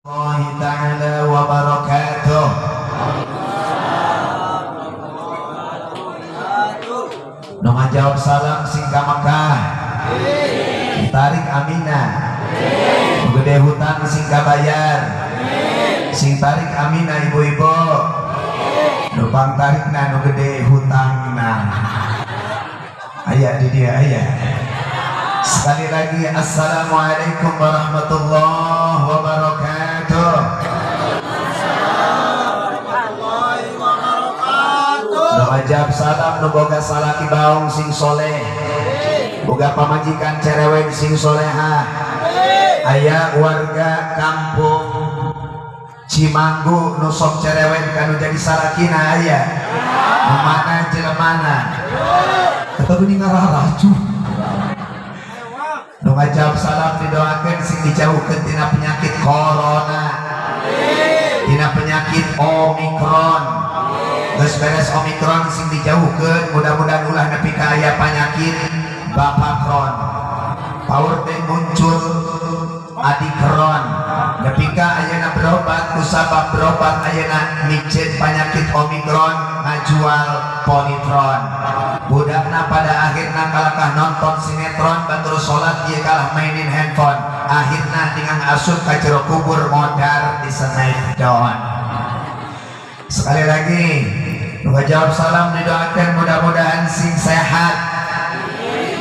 الله تعالى وبركاته. Nu ngajawab salam sing ka Mekah, tarik amina. Nu gede hutang sing kabayar, sing tarik amina. Ibu-ibu, nu pang tarikna nu gede hutangna aya di dia aya. Sekali lagi, assalamualaikum warahmatullahi wabarakatuh. Nu ngajawab salam nu boga salaki baong sing soleh, boga pamajikan cereweng sing soleha. Aya warga kampung Cimanggu nu sok cerewet kanu jadi salakina? Aya? Nu mana jelemana atau geuning ngararacu? Nu ngajawab salam didoakeun sing dijauhkeun tina penyakit corona, tina penyakit omikron. Geus beres omikron, sing dijauhkeun, mudah-mudahan ulah nepi ka aya penyakit bapakron, power teh muncul adikron, nepi ka ayeuna berobat, kusabab berobat ayeuna miceun penyakit omikron, ngajual politron. Budakna pada akhirna kalakah nonton sinetron, batur salat ieu kalah mainin handphone, akhirna dengan asup ka jero kubur modar di smackdown. Sekali lagi, nu jawab salam didoakan mudah-mudahan sing sehat,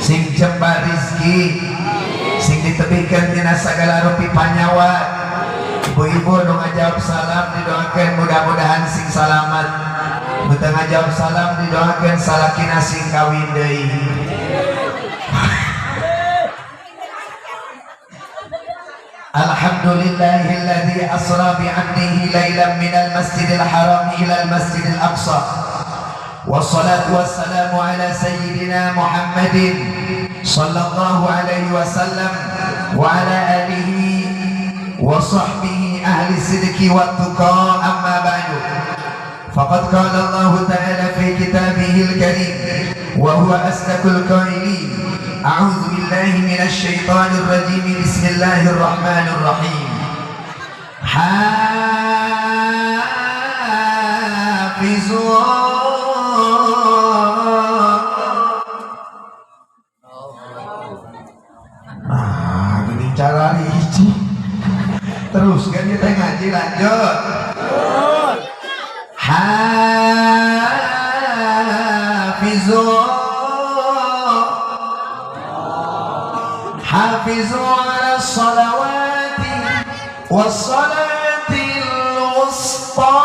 sing jembar rizki, sing ditebihkeun tina sagala rupi panyawa. Ibu-ibu, nu ngajawab salam didoakan mudah-mudahan sing salamat. Nu teu ngajawab salam didoakan salakina sing kawin deui. Alhamdulillahilladzi asra bi'abdihi lailan minal masjidil haram ilal masjidil aqsa. Wassalatu wassalamu ala sayyidina Muhammadin sallallahu alaihi wasallam wa ala alihi wa sahbihi ahli sidqi wa tuqa, amma ba'du. Faqad qala Allah ta'ala fi kitabihil karim wa huwa asdaqul qailin. A'udzu billahi minasy syaithanir rajim. Bismillahirrahmanirrahim. Hafizu. Nah, gini cara hiji. Terus kan kita ngaji lanjut. Hafizu, hafizu ala salawati wassalatil wusta.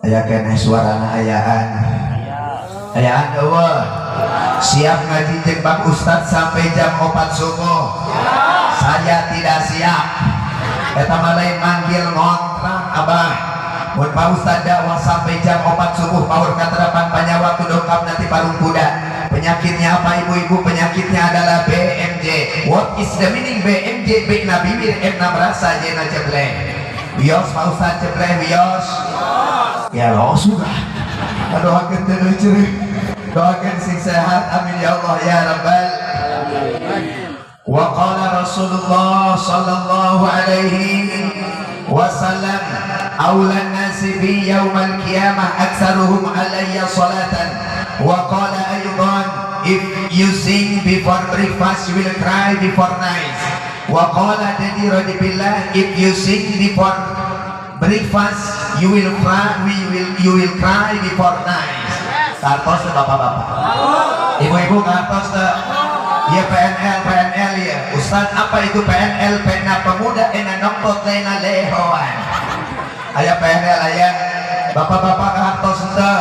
Aya keneh suarana, ayaan, ayaan eueuh. Siap ngaji jeung Bang Ustad sampai jam 4 subuh? Saya tidak siap. Eta mah lain manggil, ngontrak abah. Mun Pak Ustad dakwah sampai jam 4 subuh, paur katerapan panyawa dongkap nanti parung kuda. Penyakitnya apa, ibu-ibu? Penyakitnya adalah BMJ. What is the meaning BMJ? B na bibir, M na merasa, J na jebleh. Wios Pak Ustad, jebleh wios. Ya lo sudah. Doakeun teu ceureuh. Doakeun sing sehat. Amin ya Allah ya Rabbal. Wa qala Rasulullah sallallahu alaihi wasallam, aulan nasi bi yaumal qiyamah aktsaruhum alayya salatan. Wa qala aidan, if you sing before breakfast, you will cry before night. Wa qala Dedi Radibillah, if you sing before breakfast, you will cry, we will you will cry before night. Kartos teu, bapak-bapak, ibu-ibu? Kartos teu? Ya, PNL, PNL ya. Ustaz, apa itu PNL? Pena pemuda, ena nongtot, lena lehoan. Aya PNL aya? Bapak-bapak, kartos teu?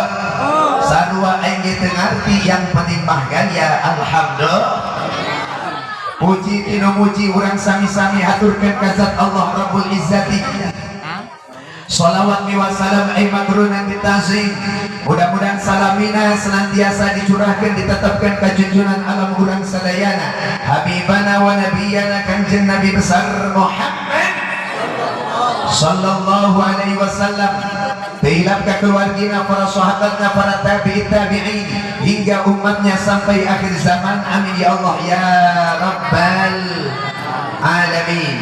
Sarua aing ge teu ngarti, yang penting mah ya alhamdulillah. Puji tinu muji urang sami-sami haturkeun ka zat Allah Rabbul Izzati. Salawat miwa salam ay magrunan bitazim. Mudah-mudahan salamina senantiasa dicurahkan, ditetapkan ke junjungan alam urang sadayana, Habibana wa nabiyana Kanjeng Nabi besar Muhammad sallallahu alaihi wasallam. Teu hilap ka keluargina, para sahabatna, para tabi'in tabi'in, hingga umatnya sampai akhir zaman. Amin ya Allah ya Rabbal Alamin.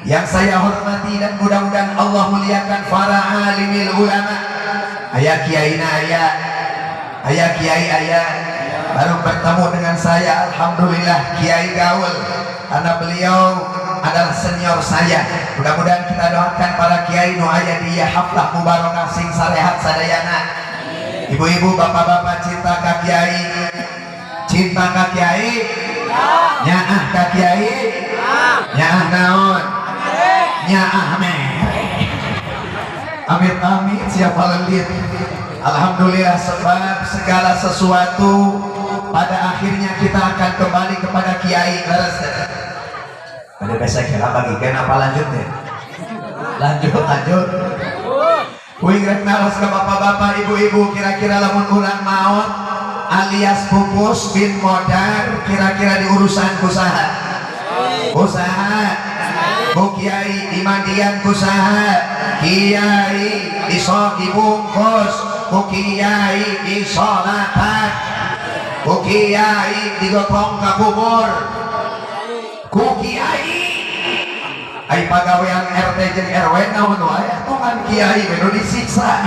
Yang saya hormati dan mudah-mudahan Allah muliakan para alimil ulama. Aya kiai na, aya, aya kiai, aya baru bertemu dengan saya. Alhamdulillah, kiai gaul karena beliau adalah senior saya. Mudah-mudahan kita doakan para kiai nu aya di haflah mubarakah sing sarehat sadayana. Ibu-ibu, bapak-bapak, cinta ka kiai? Cinta ka kiai? Nyaah ka kiai? Nyaah naon? Nyaah mere. Amit amit siapa lelit. Alhamdulillah, sebab segala sesuatu pada akhirnya kita akan kembali kepada kiai. Leres teh? Pada besok kira bagikan apa lanjut ya? Lanjut, lanjut. Kuing rek naros ke bapak-bapak, ibu-ibu, kira-kira lamun urang maut alias pupus bin modar, kira-kira diurusan ku saha? Ku saha? Ku kiai. Dimandian ku saha? Kiai. Diso dibungkus ku kiai, disolatan ku kiai, digotong ka kubur ku kiai. Ai pagawean RT jeung RW naon wae atuh, kan kiai we nu disiksa.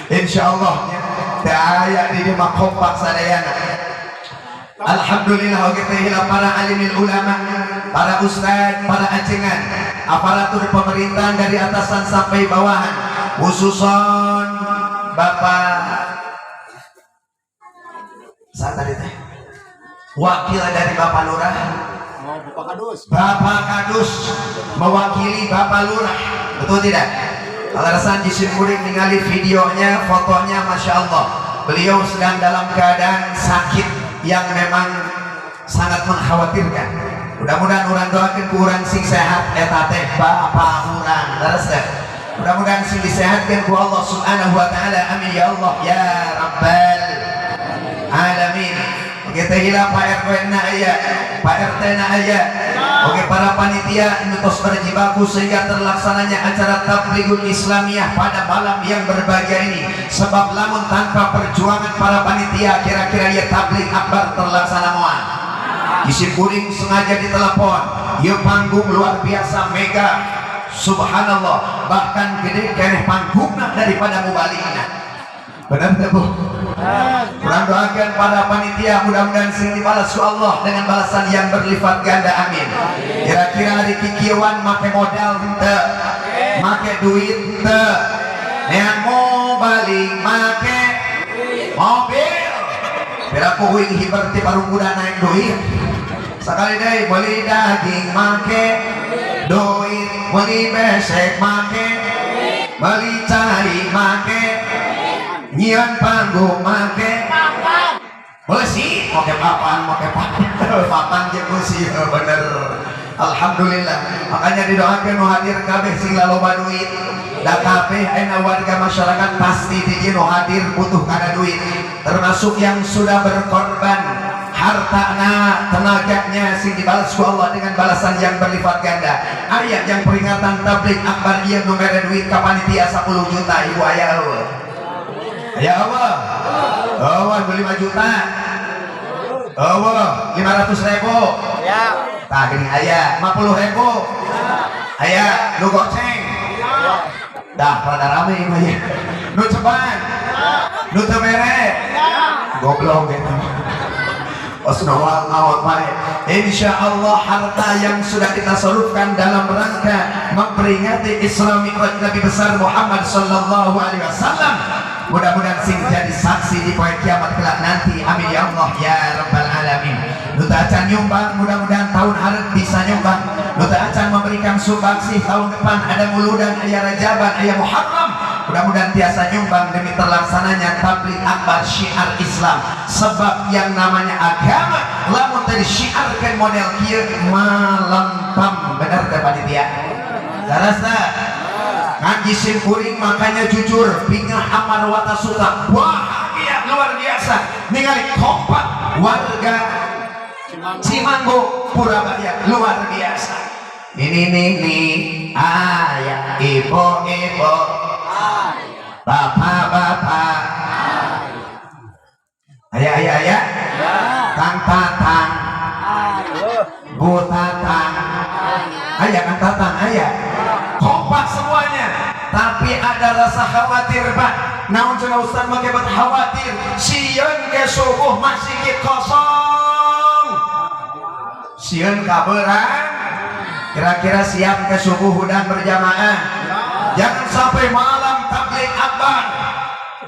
Insyaallah teu aya di dieu mah, kompak sadayana. Alhamdulillah, oge teh hilap para alimil ulama, para ustad, para ajengan, aparatur pemerintahan dari atasan sampai bawahan, khususon Bapak saat tadi teh wakil dari Bapak Lurah. Oh, Bapak Kadus. Bapak Kadus mewakili Bapak Lurah, betul tidak? Alasan jisim kuring ningali videonya, fotonya, Masya Allah, beliau sedang dalam keadaan sakit yang memang sangat mengkhawatirkan. Mudah-mudahan urang doakan ku urang sing sehat eta teh Bapak urang, leres teh? Mudah-mudahan sing disehatkan ku Allah Subhanahu wa taala. Amin ya Allah ya Rabbal Alamin. Oke, teh hilap Pak RW na aya, Pak RT na aya. Oke, para panitia nu tos berjibaku sehingga terlaksananya acara Tablighul Islamiyah pada malam yang berbahagia ini. Sebab lamun tanpa perjuangan para panitia, kira-kira ya tabligh akbar terlaksana moal? Isi kuring sengaja ditelepon. Ieu panggung luar biasa mega. Subhanallah, bahkan gede keneh panggungna daripada mubaligna. Benar tak, Bu? Kurang doakan para panitia, mudah-mudahan sing dibalas ku Allah dengan balasan yang berlipat ganda, amin. Kira-kira hari kikieuan make modal henteu? Make duit henteu? Neang mubalig make mobil. Pira ku uing hiber ti parung kuda naik duit. Sekali deui, beli daging make duit, beli besek make, beli cai make, nyieun panggung make besi, make papan, make papan, papan jeung besi, bener. Alhamdulillah, makanya didoakan nu hadir kabeh sing laloba duit. Da kabeh ayeuna warga masyarakat pasti di nu hadir butuh kana duit, termasuk yang sudah berkorban hartana, tenaganya, sing dibalas ku Allah dengan balasan yang berlipat ganda. Ayat yang peringatan tabligh akbar ieu nu mere duit ka panitia 10 juta, ibu, aya eueuh? Aya eueuh? Eueuh 5 juta? Eueuh 500 ribu? Ya. Tah, gini aya 50 ribu? Aya nu goceng? Dah rada rame ini mah ya. Nu ceban? Nu teu mere? Goblok gitu. Insya Allah harta yang sudah kita salurkan dalam rangka memperingati Isra Mi'raj Nabi besar Muhammad Sallallahu Alaihi Wasallam, mudah-mudahan sing jadi saksi di poe kiamat kelak nanti. Amin ya Allah ya Rabbal Alamin. Nu teu acan nyumbang, mudah-mudahan tahun hareup bisa nyumbang. Nu teu acan memberikan sumbangsih, tahun depan ada muludan, aya rajaban, aya Muharram, mudah-mudahan tiasa nyumbang demi terlaksananya tabligh akbar syiar Islam. Sebab yang namanya agama lamun tadi syiarkan model kieu malempam. Bener teh, panitia? Leres teh? Ngaji sim kuring makanya jujur bingah amar wata suta, bahagia luar biasa ningali kompak warga Cimanggu Purabaya, luar biasa. Nini nini, ayah, ibu ibu, bapak bapak, ayah ayah ayah, kang tatang, bu tatang, ayah, kang tatang, ayah. Kompak semuanya, tapi ada rasa khawatir, Pak. Naon cenah, Ustaz, make bet khawatir? Sieun ke subuh masjid kosong, sieun kabeurang. Kira-kira siap ke subuh hudang berjamaah? Jangan sampai malam tabligh akbar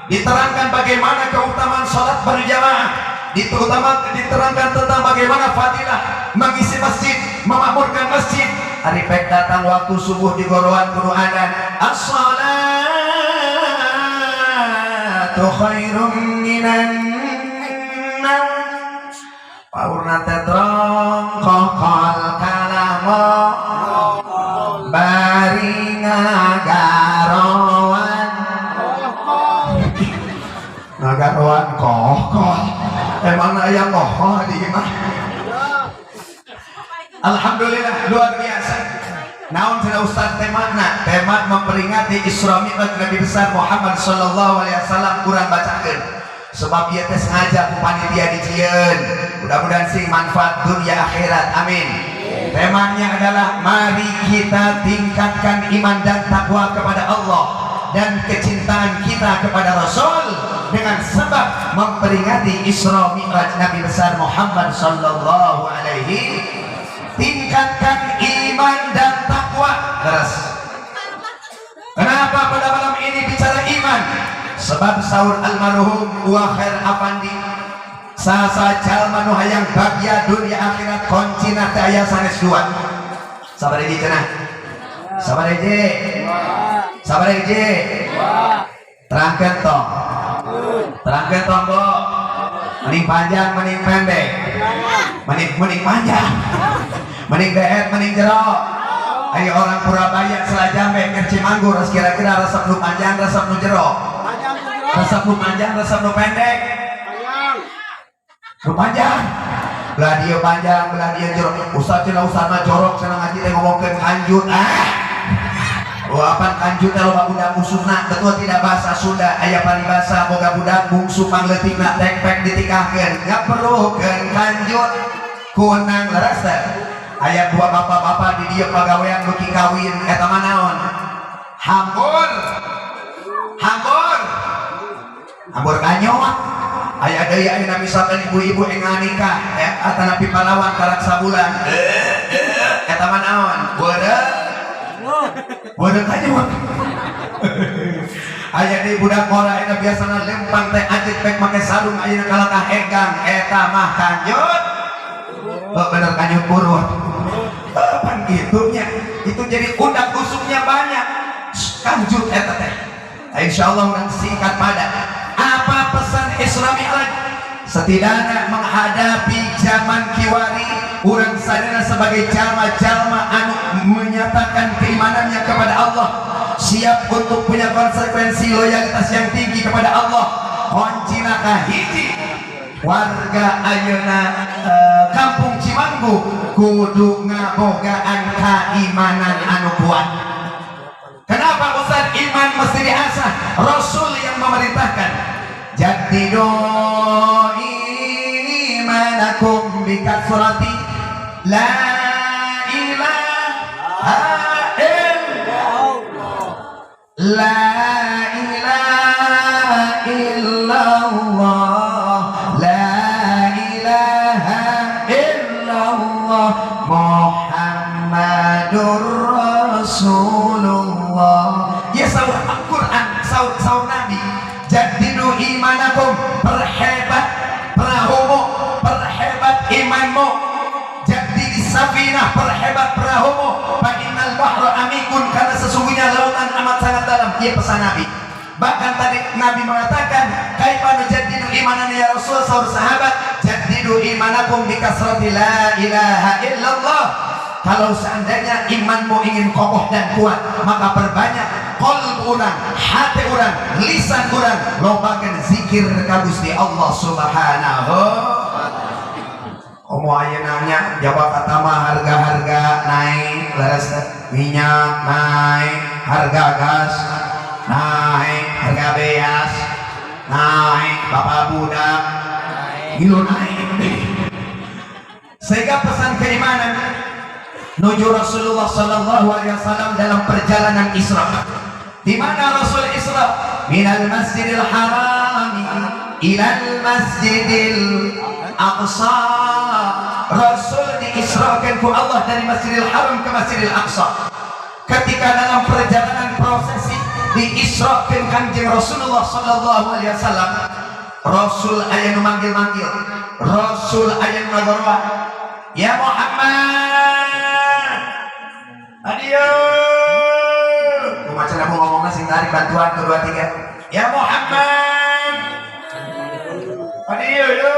diterangkan bagaimana keutamaan salat berjamaah, terutama diterangkan tentang bagaimana fadilah mengisi masjid, memakmurkan masjid. Ari pek datang waktu subuh di goroan kudu adan, "As-salatu khairum minan naum." Paurna teh trong kokol kalamo bari ngagaroan, ngagaroan kokol. Emang aya kokol di imah? Alhamdulillah, luar biasa. Naon cenah, Ustaz, temana? Tema memperingati Isra Mi'raj Nabi besar Muhammad sallallahu alaihi wasallam. Kurang bacakeun sebab ieu teh sengaja ku panitia dijieun. Mudah-mudahan sing manfaat dunia akhirat. Amin. Temanya adalah mari kita tingkatkan iman dan takwa kepada Allah dan kecintaan kita kepada Rasul dengan sebab memperingati Isra Mi'raj Nabi besar Muhammad sallallahu alaihi. Tingkatkan iman dan takwa. Terus kenapa pada malam ini bicara iman? Sebab saur almarhum Wa Khair Afandi, sasa jalma nu hayang bagya dunia akhirat, kuncina teh aya sanes dua. Sabar hiji cenah, sabar hiji, sabar hiji. Terangkeun tong, terangkeun tong, Bo. Mending panjang, mending pendek? Mending mending panjang, mending deet, mending jero. Ayo, orang Purabaya, Selajambe, keur Cimanggur, kira-kira resep nu panjang, resep nu jero? Resep nu panjang, resep nu pendek? Nu panjang. Belah dieu panjang, belah dieu jero. Ustaz cenah, ustaz mah jorok cenah, ngaji teh ngomongkeun kanjut. Ah. Oh, apaan kanjut teh loba budak usupna, betul tidak? Bahasa Sunda aya paribasa, boga budak bungsu pangleutikna tekpek ditikahkeun, ngaperlukeun kanjut kunang. Leres teh? Aya dua bapak-bapak di dieu pagawean beuki kawin, eta mah naon? Hambur, hambur, hambur kanyot. Aya deui ayeuna misalkan ibu-ibu enggal nikah atanapi palawan karak sabulan, eta mah naon? Beureum, beureum kanyot. Aya deui budak ngora ayeuna biasana lempang teh anjeun pek make sarung, ayeuna kalakah egang, eta mah kanyut. Oh, bener, kanyut burut. Pan gitunya itu jadi undak usuknya banyak kanjut eta teh. Insya Allah urang singkat padat. Apa pesan Isra Mi'raj? Setidaknya menghadapi zaman kiwari, urang sadaya sebagai jalma-jalma anu menyatakan keimanannya kepada Allah, siap untuk punya konsekuensi loyalitas yang tinggi kepada Allah. Kuncina kahiji, warga ayeuna kampung Cimanggu kudu ngabogaan keimanan anu kuat. Kenapa, Ustaz, iman mesti diasah? Rasul yang memerintahkan. Jaddidu imanakum bikasrati la ilaha illallah, la ilaha illallah, la ilaha illallah, Muhammadur Rasulullah. Ya, saur Al-Quran, saur saur Nabi, jaddidu imanakum, perhebat perahumu, perhebat imanmu. Jadi di safinah, perhebat perahumu, fa innal bahra amikun, karena sesungguhnya lautan amat sangat dalam. Ya, pesan Nabi. Bahkan tadi Nabi mengatakan, kaifa nujaddidu imanan ya Rasul? Saur sahabat, jaddidu imanakum bikasrati la ilaha illallah. Kalau seandainya imanmu ingin kokoh dan kuat, maka perbanyak qalbu urang, hati urang, lisan urang, lobakeun zikir ka Gusti Allah Subhanahu. Komo ayeuna nya jawab kata mah harga-harga naik, leres teh. Minyak naik, harga gas naik, harga beas naik, bapak budak gilo naik. Sehingga pesan keimanan menuju Rasulullah Sallallahu Alaihi Wasallam dalam perjalanan Isra. Di mana Rasul Isra? Minal Masjidil Haram ilal Masjidil Aqsa. Rasul diisrakan ku Allah dari Masjidil Haram ke Masjidil Aqsa. Ketika dalam perjalanan prosesi diisrakan Kanjeng Rasulullah Sallallahu Alaihi Wasallam, Rasul aya nu manggil-manggil, Rasul aya nu ngagoroan, "Ya Muhammad, adio." Kumaha cara mau ngomongna sing tarik bantuan kedua tiga. "Ya Muhammad, adio yo."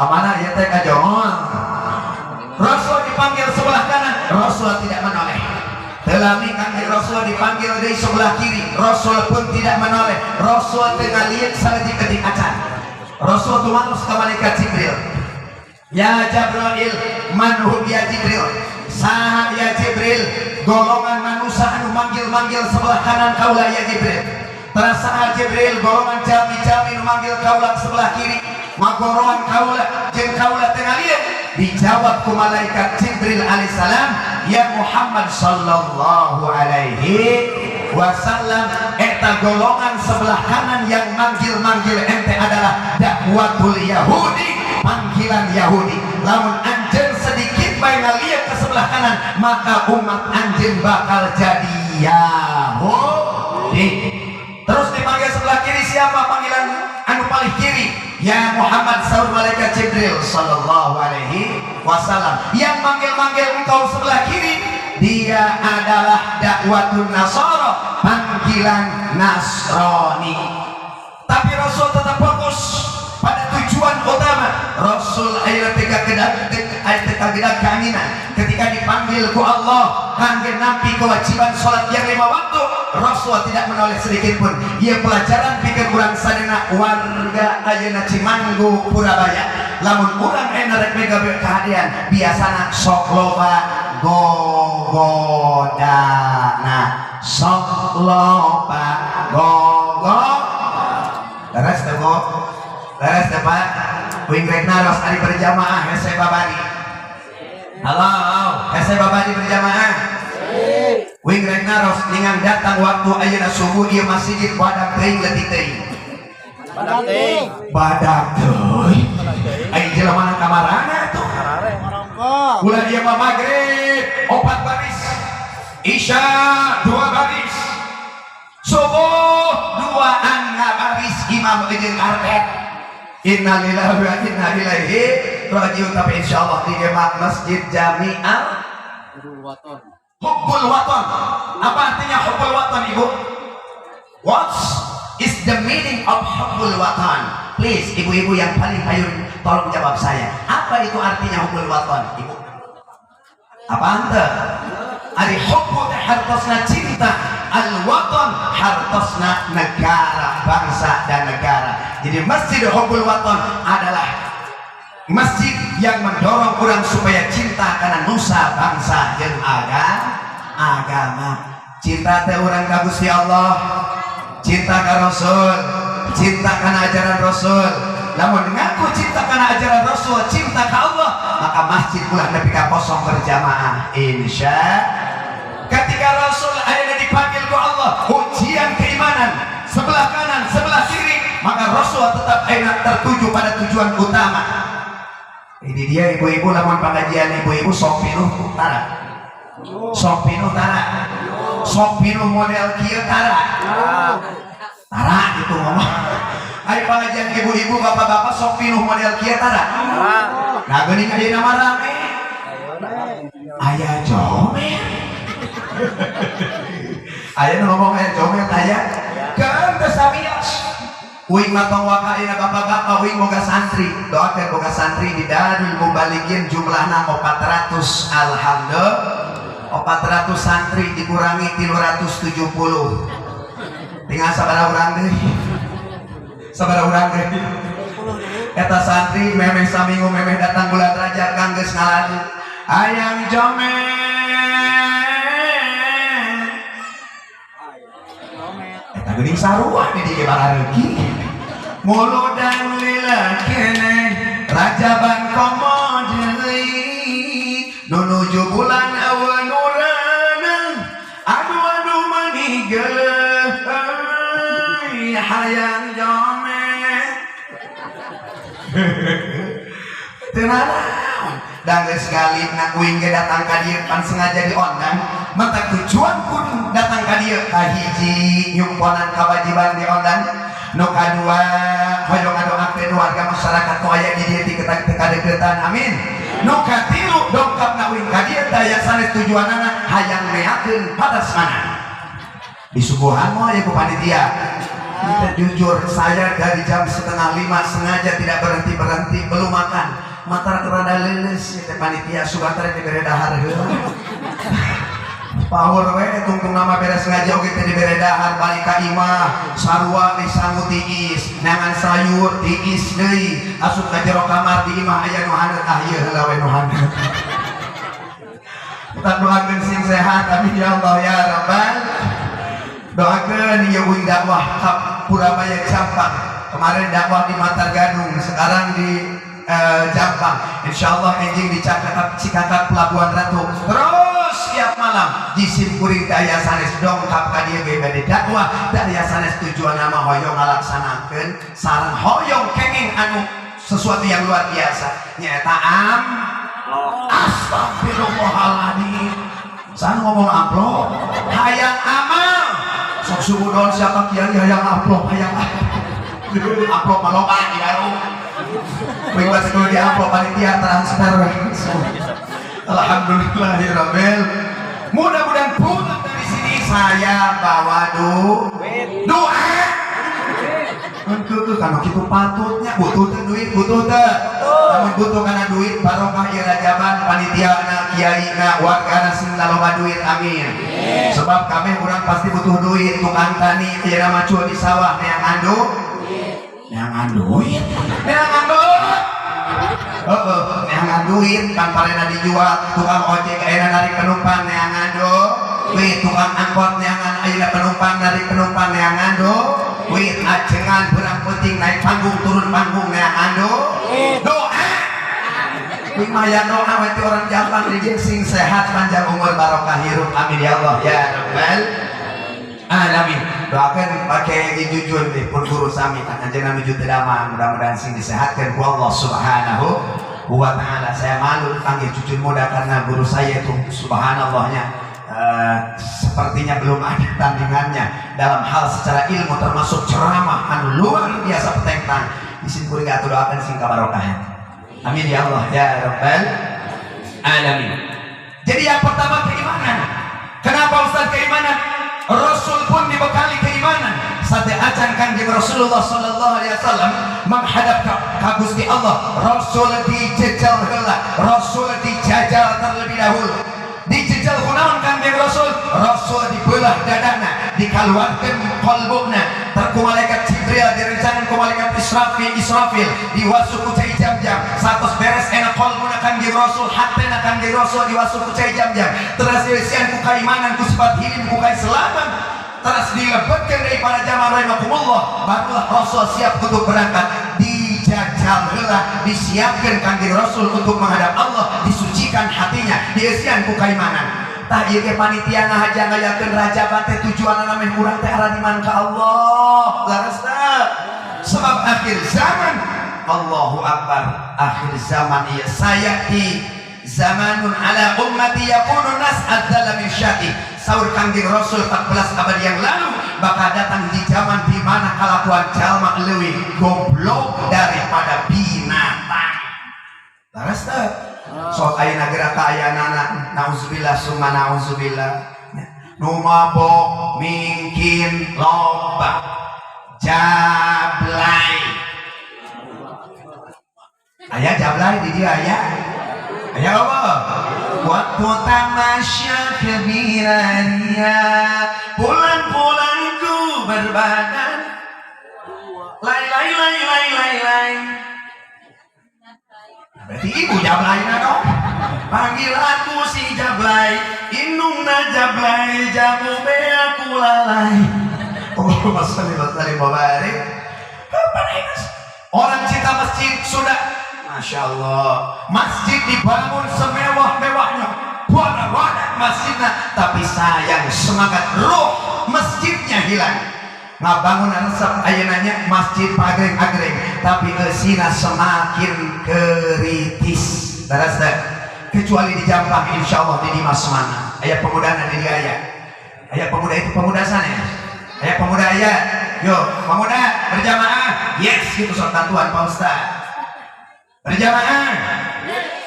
Amanah ya teh kajongol. Rasul dipanggil sebelah kanan, Rasul tidak menoleh. Telami Kanjeng Rasul dipanggil dari sebelah kiri, Rasul pun tidak menoleh. Rasul tengah lihat salji ketik acan. Rasul tumaros ke malaikat Jibril. "Ya Jibril, man hum ya Jibril?" Saha ya Jibril? Golongan manusia anu manggil-manggil sebelah kanan kaula ya Jibril. Terasa Jibril golongan jami-jami nu manggil kaula sebelah kiri. Magoroan kaula jeung kaula tengah lihat. Dijawab ku malaikat Jibril alaihissalam, "Ya Muhammad sallallahu alaihi wasallam, eta golongan sebelah kanan yang manggil-manggil ente adalah dakwatul Yahudi, panggilan Yahudi. Lamun anjeun sedikit bae ngaliat ke sebelah kanan, maka umat anjeun bakal jadi Yahudi." Terus dipanggil sebelah kiri, siapa panggilan anu paling kiri? "Ya Muhammad," saur malaikat Jibril sallallahu alaihi wasallam, yang manggil-manggil engkau sebelah kiri, dia adalah dakwatun Nasara, panggilan Nasrani. Tapi Rasul tetap fokus pada tujuan utama. Rasul ayat tiga kedak ayat tiga kedak keinginan ketika dipanggil ku Allah kangge nampi kewajiban sholat yang lima waktu, Rasul tidak menoleh sedikit pun. Ia pelajaran pikir urang sadena warga ayeuna Cimanggu Purabaya. Lamun urang enak rek mega kahadean, biasana sok loba gogodana, sok loba gogo. Leres teh, Bu? Leres teh, Pak? Wing rek naros, ari berjamaah hese babari. Halo, hese babari berjamaah. Wing rek naros, ningan datang waktu ayeuna subuh ieu masjid badak teuing leutik teuing? Badak teuing. Badak teuing. Ai jelema kamarana tuh? Marongkok. Ulah dia mah maghrib opat baris, isya dua baris, subuh dua baris, imam jeung karpet. Innalillahi wa inna ilaihi rajiun. Tapi insyaallah di Demak Masjid Jami'al Hubbul Waton. Hubbul Waton. Apa artinya Hubbul Waton, Ibu? What is the meaning of Hubbul Waton? Please, ibu-ibu yang paling payun, tolong jawab saya. Apa itu artinya Hubbul Waton, Ibu? Apa ente? Ari hubbu teh hartosna cinta, al waton hartosna negara, bangsa dan negara. Jadi Masjid Hubbul Waton adalah masjid yang mendorong orang supaya cinta karena nusa, bangsa jeung agama. Cinta teh urang ka Gusti Allah, cinta ka Rasul, cinta kana ajaran Rasul. Lamun ngaku cinta kana ajaran Rasul, cinta ka Allah, maka masjid ulah nepi ka kosong berjamaah, insya. Ketika Rasul akhirnya dipanggil ku Allah, ujian keimanan sebelah kanan, sebelah kiri, maka Rasul tetap enak tertuju pada tujuan utama. Ini dia ibu-ibu, lamun pengajian ibu-ibu sok pinuh tara? Sok pinuh tara? Sok pinuh model kieu tara? Tara gitu ngomong. Ayo, pengajian ibu-ibu, bapak-bapak sok pinuh model kieu tara? Nah, geuning ayeuna mah rame. Aya comel. Aya nu ngomong aya comel aya. Kan teu sabios. Uing mah tong waka ayeuna bapak-bapak, uing boga santri. Doakeun boga santri di Darul Mubalighin jumlahna 400, alhamdulillah. 400 santri dikurangi 370. Tinggal sabaraha urang deui? Sabaraha urang deui? Eta Eta santri memeh saminggu memeh datang bulan Rajab kang geus ngalagu hayang jomet. Eta geuning sarua di dieu barareuki. Muludan lila keneh rajaban komo deui nuju bulan aweun nurana aduh aduh mani geuleuh hayang jomet. Teu nanaon da geus galibna uing ge datang ka dieu pan sengaja diondang mata tujuan pun datang ka dieu kahiji nyumponan kawajiban diondang nu kadua hoyong ngadoakeun warga masyarakat nu aya di dieu ti kadeukeutan amin. Nu katilu dongkapna uing ka dieu daya sanes tujuanana hayang meakeun padasmanan. Disuguhan moal aya ku panitia. Kita jujur, saya dari jam 4.30 sengaja tidak berhenti-berhenti, belum makan. Matar kerada leuleus ya teh panitia sugan teh dibere dahar heula. Power we tungtung nama beres ngaji oge teh dibere dahar balik ka imah sarua disangu tiis, neangan sayur tiis deui, asup ka jero kamar di imah aya nu haneut ah ieu heula we nu haneut. Kita doakeun sing sehat amin ya Allah ya Rabbal. Doakeun ieu uing dakwah ka Purabaya Jampang. Kemarin dakwah di Matar Gadung, sekarang di Jampang. Insyaallah enjing di Cikakak Pelabuhan Ratu. Terus tiap malam jisim kuring daya sanes dongkap ka dieu ge bade dakwah daya sanes tujuan nama hoyong ngalaksanakeun sareng hoyong kenging anu sesuatu yang luar biasa nyaeta am astagfirullahaladzim. Sana ngomong amplop hayang amal sok suudon siapa kiai hayang amplop hayang amplop mah loba di warung. Bebas kalau di amplop panitia transfer. Alhamdulillahirabbil. Mudah-mudahan pulang dari sini saya bawa doa. Untuk kalau gitu patutnya butuh teh duit butuh teh. Namun butuh karena duit barokah ieu rajaban panitia na kiai na warga na sing loba duit amin. Sebab kami urang pasti butuh duit tukang tani ieu macul di sawah neangan neangan duit neangan duit heeh neangan duit pan parena dijual tukang ojek ayeuna narik penumpang neangan duit tukang angkot neangan ayeuna penumpang narik penumpang neangan duit ajengan berang penting naik panggung turun panggung neangan doa. Lumayan doa we ti orang Jampang di sing sehat panjang umur barokah hirup amin ya Allah ya Rabbal alamin. Doakan pakai jujur nih pun guru sami tak anjeunna nuju teu damang mudah-mudahan sing disehatkeun ku Allah Subhanahu wa taala. Saya malu panggil cucu muda karena guru saya itu subhanallahnya sepertinya belum ada tandingannya dalam hal secara ilmu termasuk ceramah anu luar biasa petengtang. Isin kuring atuh doakan sing kabarokahan. Amin ya Allah ya Rabbal alamin. Jadi yang pertama keimanan. Kenapa Ustaz keimanan? Rasul pun dibekali keimanan. Sate acan Kanjeng Rasulullah sallallahu alaihi wasallam menghadap ka Gusti Allah, Rasul dijejal heula, Rasul dijajal terlebih dahulu. Dijejal kunaon Kanjeng Rasul? Rasul dibelah dadana, dikaluarkeun qalbuna, terku malaikat Jibril direncangan ku malaikat Israfil, diwasu ku cai jam-jam, satos beres enak qalbuna Kanjeng Rasul, hatena Kanjeng Rasul diwasu ku cai jam-jam, teras dieusian ku kaimanan, ku sifat hilim, ku kaislaman, teras dilebetkeun dari para jamaah rahimakumullah, barulah Rasul siap untuk berangkat. Dijajal heula, disiapkan Kanjeng Rasul untuk menghadap Allah, disucikan hatinya, dieusian ku kaimanan. Tah ieu ge panitia ngahaja ngayakeun rajaban teh tujuanna meh urang teh aradiman ka Allah. Leres teu? Sebab akhir zaman Allahu Akbar, akhir zaman ieu sayati zamanun ala ummati yakunu nas adzalla min syati. Saur Kangjeng Rasul 14 abad yang lalu bakal datang di zaman di mana kalakuan jalma leuwih goblok daripada binatang. Leres teu? Sok ayeuna geura kaayaanana nauzubillah summa nauzubillah. Nu mabok mingkin loba jablay. Aya jablay di dia aya. Aya apa? Waktu tamasya kebirania pulang-pulangku berbadan lai lai lai lai lai lai. Berarti ibu Jablay na dong. Panggil aku si Jablay, indungna Jablay, jamu aku lalai. Allahumma sholli wa sallim wa barik. Apa nih, Mas? Orang cinta masjid sudah, masya Allah, masjid dibangun semewah-mewahnya, warna-warna masjidnya, tapi sayang semangat roh masjidnya hilang. Ngabangun resep ayeunanya masjid pagreng-agreng, tapi eusina semakin kritis. Leres teh? Kecuali di Jampang, insya Allah di Dimas mana. Aya pemuda di dia aya. Aya pemuda itu pemuda sana ya. Aya pemuda aya. Yo, pemuda berjamaah. Yes, gitu sok bantuan Pak Ustaz. Berjamaah.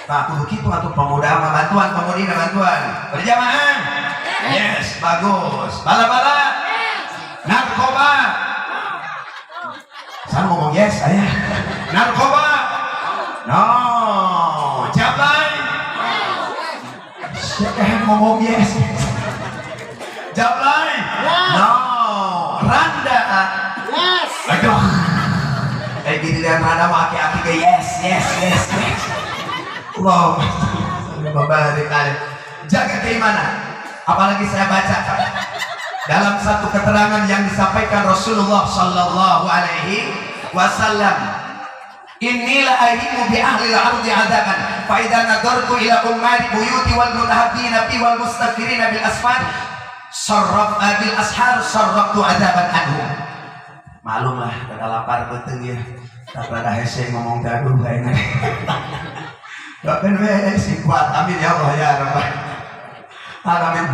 Pak, kudu kitu atuh pemuda mah bantuan, pemudi bantuan. Berjamaah. Yes, bagus. Bala-bala. Narkoba. Saya ngomong yes, saya. Narkoba. No. Jablay. Siapa ngomong yes? Jablay. No. Randa. Yes. Aduh. Eh gini dan randa mah aki-aki ke yes, yes, yes, yes. Allahumma sholli wa barik alaih. Jaga keimanan. Apalagi saya baca dalam satu keterangan yang disampaikan Rasulullah Sallallahu Alaihi Wasallam. Inni la ahimu bi ahli al-ardi adaban fa idza nadartu ila ummari buyuti wal mutahabbina bi wal mustaghfirina bil asfar sarraf bil ashar sarraftu adaban anhum. Malum lah rada lapar beuteung ya, tak rada hese ngomong teh, aduh kayaknya. Doakan we si kuat, amin ya Allah ya Rabbal alamin.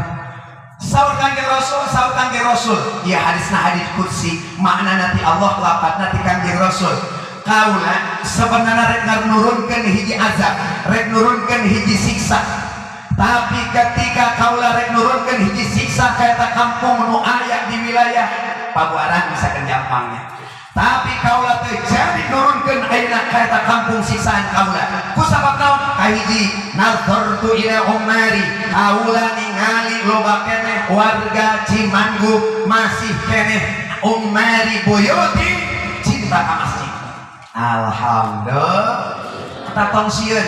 Saur Kangjeng Rasul, saur Kangjeng Rasul. Ya, hadisna hadis qudsi, makna nanti Allah lapatna ti Kangjeng Rasul. Kaula sebenarnya rek nurunkeun hiji azab, rek nurunkeun hiji siksa. Tapi ketika kaula rek nurunkeun hiji siksa ka eta kampung nu aya di wilayah Pabuaran misalkan Jampangnya. Tapi kaula teu jadi nurunkeun ayeuna ka eta kampung siksaan kaula. Ku sabab naon? Kahiji, nazartu ila ummari, kaula ningali loba keneh warga Cimanggu masih keneh ummari buyuti cinta ka masjid. Alhamdulillah. Tong sieun.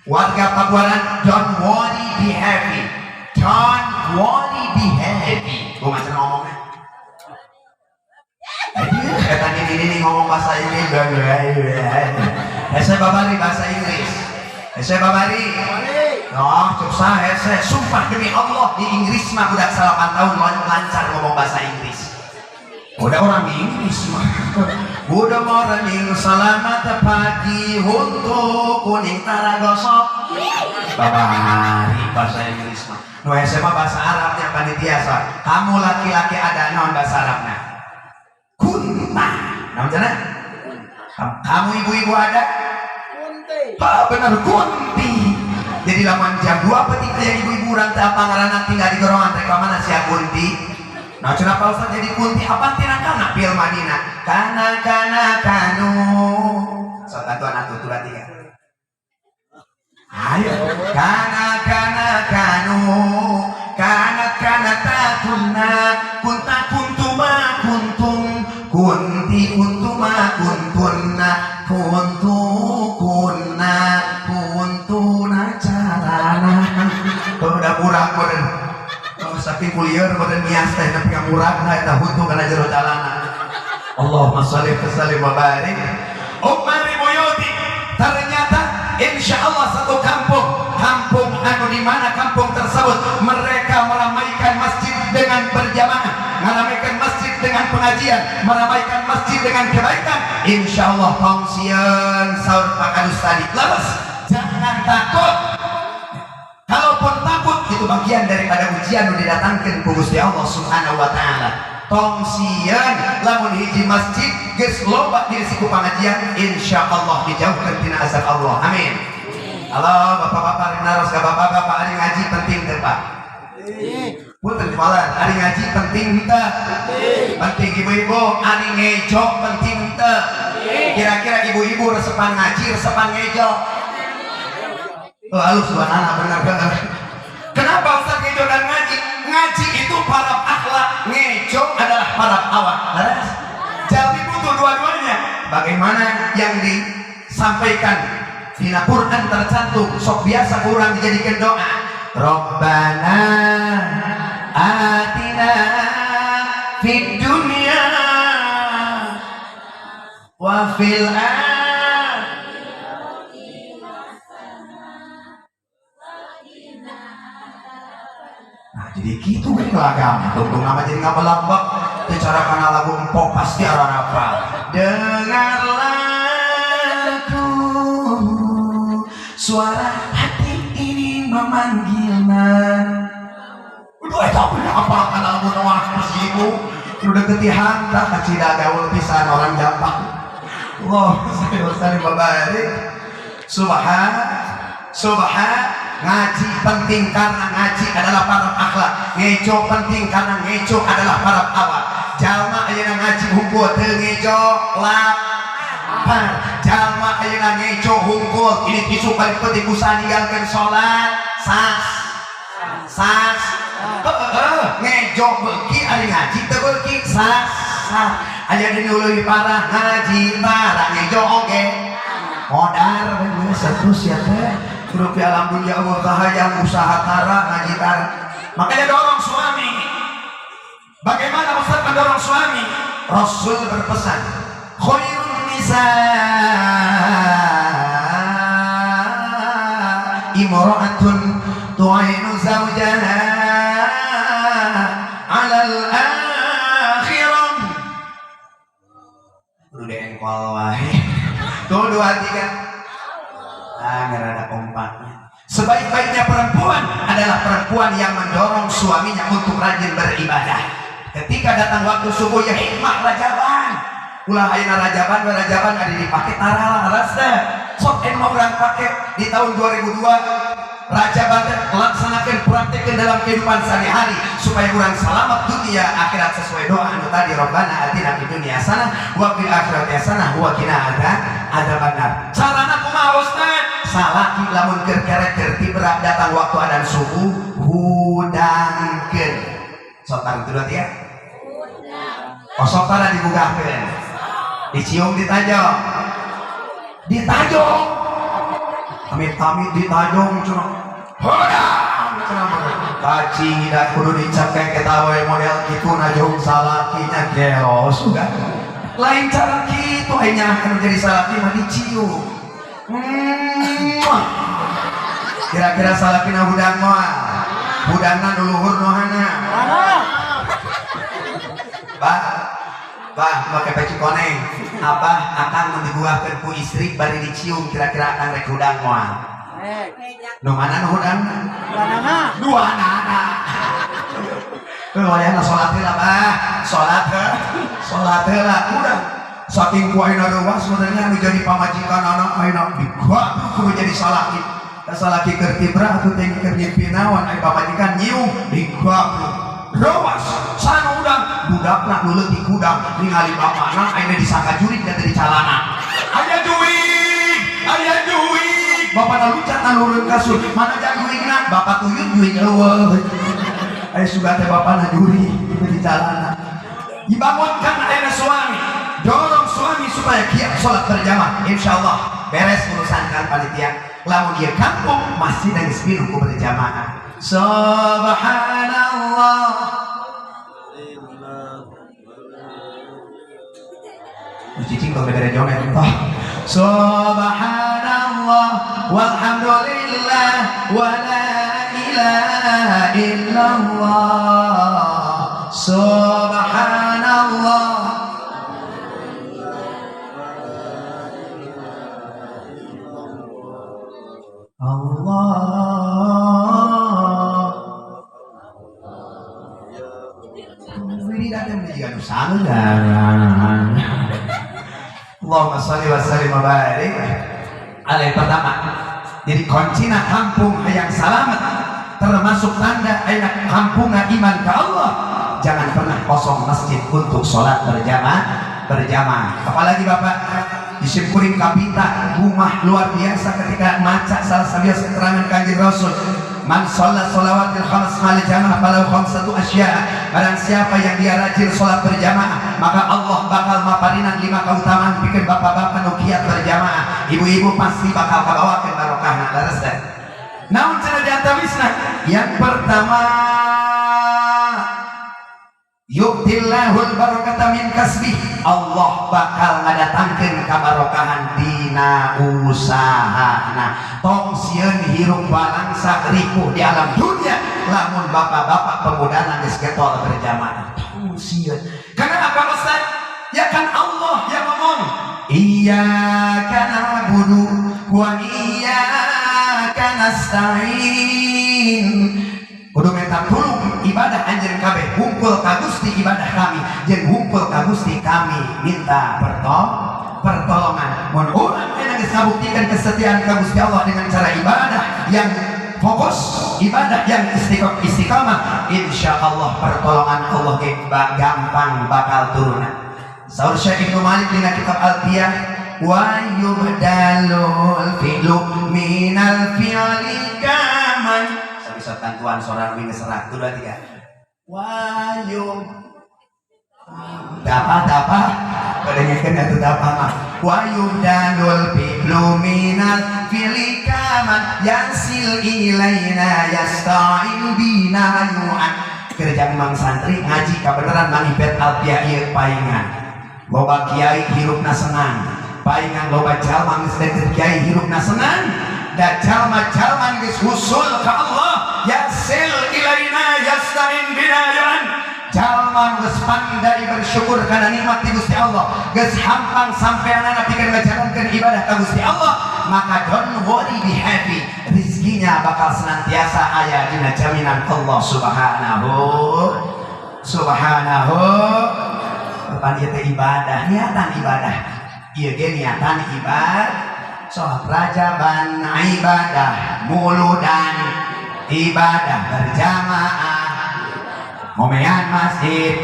Warga Pabuaran, don't worry, be happy. Don't worry, be happy. Gua macam ngomongnya. Aduh, eta ini ngomong bahasa Inggris. Hese babari bahasa Inggris. Hese babari. Oh, cuk sah hese. Sumpah demi Allah, di Inggris mah budak 9 tahun lancar ngomong bahasa Inggris. Udah orang di Inggris mah. Good morning, selamat pagi, untuk kuning tara gosok. Babari bahasa Inggris mah. Nu hese mah bahasa Arabnya panitia sa. Kamu laki-laki ada naon bahasa Arabnya? Kunta. Naon cenah? Kamu ibu-ibu ada? Kunti. Ah, benar, kunti. Jadi lamun jam 2 peuting aya ibu-ibu urang teh apa ngaranna tinggal di gorongan rek ka mana sia kunti? Nah, cenah Pak Ustaz jadi kunti apa tina kana fil Madinah? Kana kana kanu. Sok bantuan atuh tulah tiga. Ayo. Kana kana kanu. Kanat kanata kunna. Kunta kuntuma kuntum. Kunti kuntuma kuntunna. Kuntu kunna. Kuntuna carana. Udah kurang meureun. Oh, saking kulieur meureun nias teh nepi ka muragna eta huntu kana jero calana. Allahumma sholli wa sallim wa barik. Ummari buyuti. Ternyata insya Allah satu kampung, kampung anu di mana kampung tersebut mereka meramaikan masjid dengan berjamaah, meramaikan masjid dengan pengajian, meramaikan masjid dengan kebaikan. Insya Allah tong sieun, saur Pak Kadus tadi. Leres, jangan takut. Kalaupun takut itu bagian daripada ujian yang didatangkan ku Gusti Allah Subhanahu wa taala. Tong sieun, lamun hiji masjid geus loba diisi ku pengajian, insya Allah dijauhkan tina azab Allah. Amin. Halo bapak-bapak, naros ka bapak-bapak, ari ngaji penting teu, Pak? Punten malah, ari ngaji penting teu? Penting. Ibu-ibu, ari ngejo penting teu? Kira-kira ibu-ibu resepan ngaji, resepan ngejo? Oh, halus anak benar benar. Kenapa Ustaz ngejo dan ngaji? Ngaji itu para akhlak, ngejo adalah para awak. Leres? Jadi butuh dua-duanya. Bagaimana yang disampaikan Dina Quran tercantum, sok biasa kurang dijadikan doa. Rabbana atina fid dunya wa fil akhirati. Nah, jadi gitu kan lagam. Tungtung nama jadi nggak melambak. Cara kana lagu empok pasti arah apa. Dengarlah aku, suara hati ini memanggil. Udah eta apa kana lagu Noah ibu. Udah ketihan tak kacida gaul pisan orang Jampang. Allahumma sholli wa sallim wa barik. Subhan subhan. Ngaji penting karena ngaji adalah para akhlak. Ngejo penting karena ngejo adalah para awak. Jalma ayeuna ngaji hungkul teu ngejo lapar. Jalma ayeuna ngejo hungkul, ini isu paling penting usaha ninggalkeun salat. Sas sas heeh, ngejo beuki ari ngaji teu beuki sas sas. Aya di nu leuwih parah ngaji parah ngejo oge modar geus terus ya teh. Kudu pi alam dunia Allah kahayang usaha tara ngaji tara. Makanya dorong suami. Bagaimana Ustaz mendorong suami? Rasul berpesan, khairun nisa imra'atun tu'inu zawjaha 'alal akhirah. Kudu diengkol wae. Tuh 2 3. Ah, nggak ada kompaknya. Sebaik-baiknya perempuan adalah perempuan yang mendorong suaminya untuk rajin beribadah. Ketika datang waktu subuh ya hikmah rajaban. Ulah ayeuna rajaban, rajaban ada dipakai tara laras teh. Sok en mau urang pake di tahun 2002 rajaban teh laksanakan praktekkan dalam kehidupan sehari-hari supaya urang selamat dunia akhirat sesuai doa anu tadi Rabbana atina fid dunya hasanah wa fil akhirati hasanah wa qina adzabannar. Carana kumaha Ustaz? Salaki lamun keur kerek keur tibra datang waktu adan subuh hudangkeun. Sok tarang itu ya. Kosok tara dibugahkeun. Dicium ditajong. Ditajong. Amit-amit ditajong cenah. Hudang cenah mah. Kacing da kudu dicekek eta we model kitu najong salakinya gelo sudah. Lain cara kitu aya nyahan jadi salaki mah dicium. Kira-kira salakina hudang moal. Hudangna nu luhur nu hana. Bah, bah, make peci koneng. Abah akang mun diguahkeun ku istri bari dicium kira-kira akang rek hudang moal. Nu mana nu hudangna? Dua anak. Wayahna salat heula bah, salat heuh. Salat heula hudang. Saking ku ayeuna reuwas sebenarnya nu jadi pamajikan anak ayeuna digaduh kudu jadi salaki. Da salaki keur tibra atuh teh keur ngimpi naon aya pamajikan nyium digaduh. Reuwas sana udang budakna nu leutik hudang ningali bapana ayeuna disangka jurig da teu dicalana. Aya jurig, aya jurig. Bapana lucat nurun kasur, mana jang jurigna? Bapak tuyun jurig eueuh. Aya sugan teh bapana jurig teu dicalana. Dibangunkan ayeuna suami, dorong suami supaya kiat sholat berjamaah. Insyaallah beres urusan kan panitia. Lamun ieu kampung masjid geus pinuh ku berjamaah. Subhanallah. Cicing tong bere jomet toh. Subhanallah walhamdulillah wa la ilaha illallah. Subhanallah. Allah. Allahumma sholli wa sallim wa barik alaihi. Pertama, jadi kuncina kampung hayang salamet termasuk tanda ayeuna kampungna iman ke Allah, jangan pernah kosong masjid untuk sholat berjamaah. Apalagi Bapak disimpuling kapita rumah luar biasa ketika maca salah satu keterangan Kanjeng Rasul, Man sholat sholawatil khams ma'al jamaah falahu khamsatu asya'a. Barang siapa yang dia rajin sholat berjamaah, maka Allah bakal maparinan lima keutamaan bikin bapak-bapak nu kiat berjamaah. Ibu-ibu pasti bakal kabawakeun barokahna, leres teh. Naon cenah di antawisna? Yang pertama, yu'tillahul barakata min kasbih. Allah bakal ngadatangkeun kabarokahan dina usahana. Tong sieun hirup balangsa ripuh di alam dunia lamun bapak-bapak pemuda geus getol berjamaah. Tong sieun. Karena apa, Ustaz? Ya kan Allah yang ngomong, iyyaka na'budu wa iyyaka nasta'in. Kudu minta tulung ibadah anjeun kabeh hungkul ka Gusti, ibadah kami jeung hungkul ka Gusti kami minta pertolongan. Mun urang aya geus ngabuktikan kesetiaan ka Gusti Allah dengan cara ibadah yang fokus, ibadah yang istiqomah, insya Allah pertolongan Allah ge gampang bakal turunan. Saur Syekh Ibnu Malik dina kitab Alfiyah, wa yubdalul fi'lu minal fi'li kaman. Bisa bantuan seorang wing serak, dua tiga. Wa yub dapat apa kadengekeun atuh dapat mah. Wa yubdalul fi'lu minal fi'li kaman yasil ilaina yasta'in bina yu'an. Kerja mang santri ngaji kabeneran mang Ipet Alfiyah ieu paingan loba kiai hirupna senang, paingan loba jalma geus deket kiai hirupna senang, da jalma-jalma geus usul ka Allah, yasil ilaina yasta'in bina yu'an. Jalma geus pandai bersyukur kana nikmat ti Gusti Allah, geus hampang sampeanana pikeun ngajalankeun ibadah ka Gusti Allah, maka don't worry, be happy, rizkinya bakal senantiasa aya dina jaminan Allah Subhanahu Subhanahu. Depan ieu teh ibadah, niatan ibadah ieu ge niatan ibadah. Sholat rajaban ibadah, muludan ibadah, berjamaah, ngomean masjid,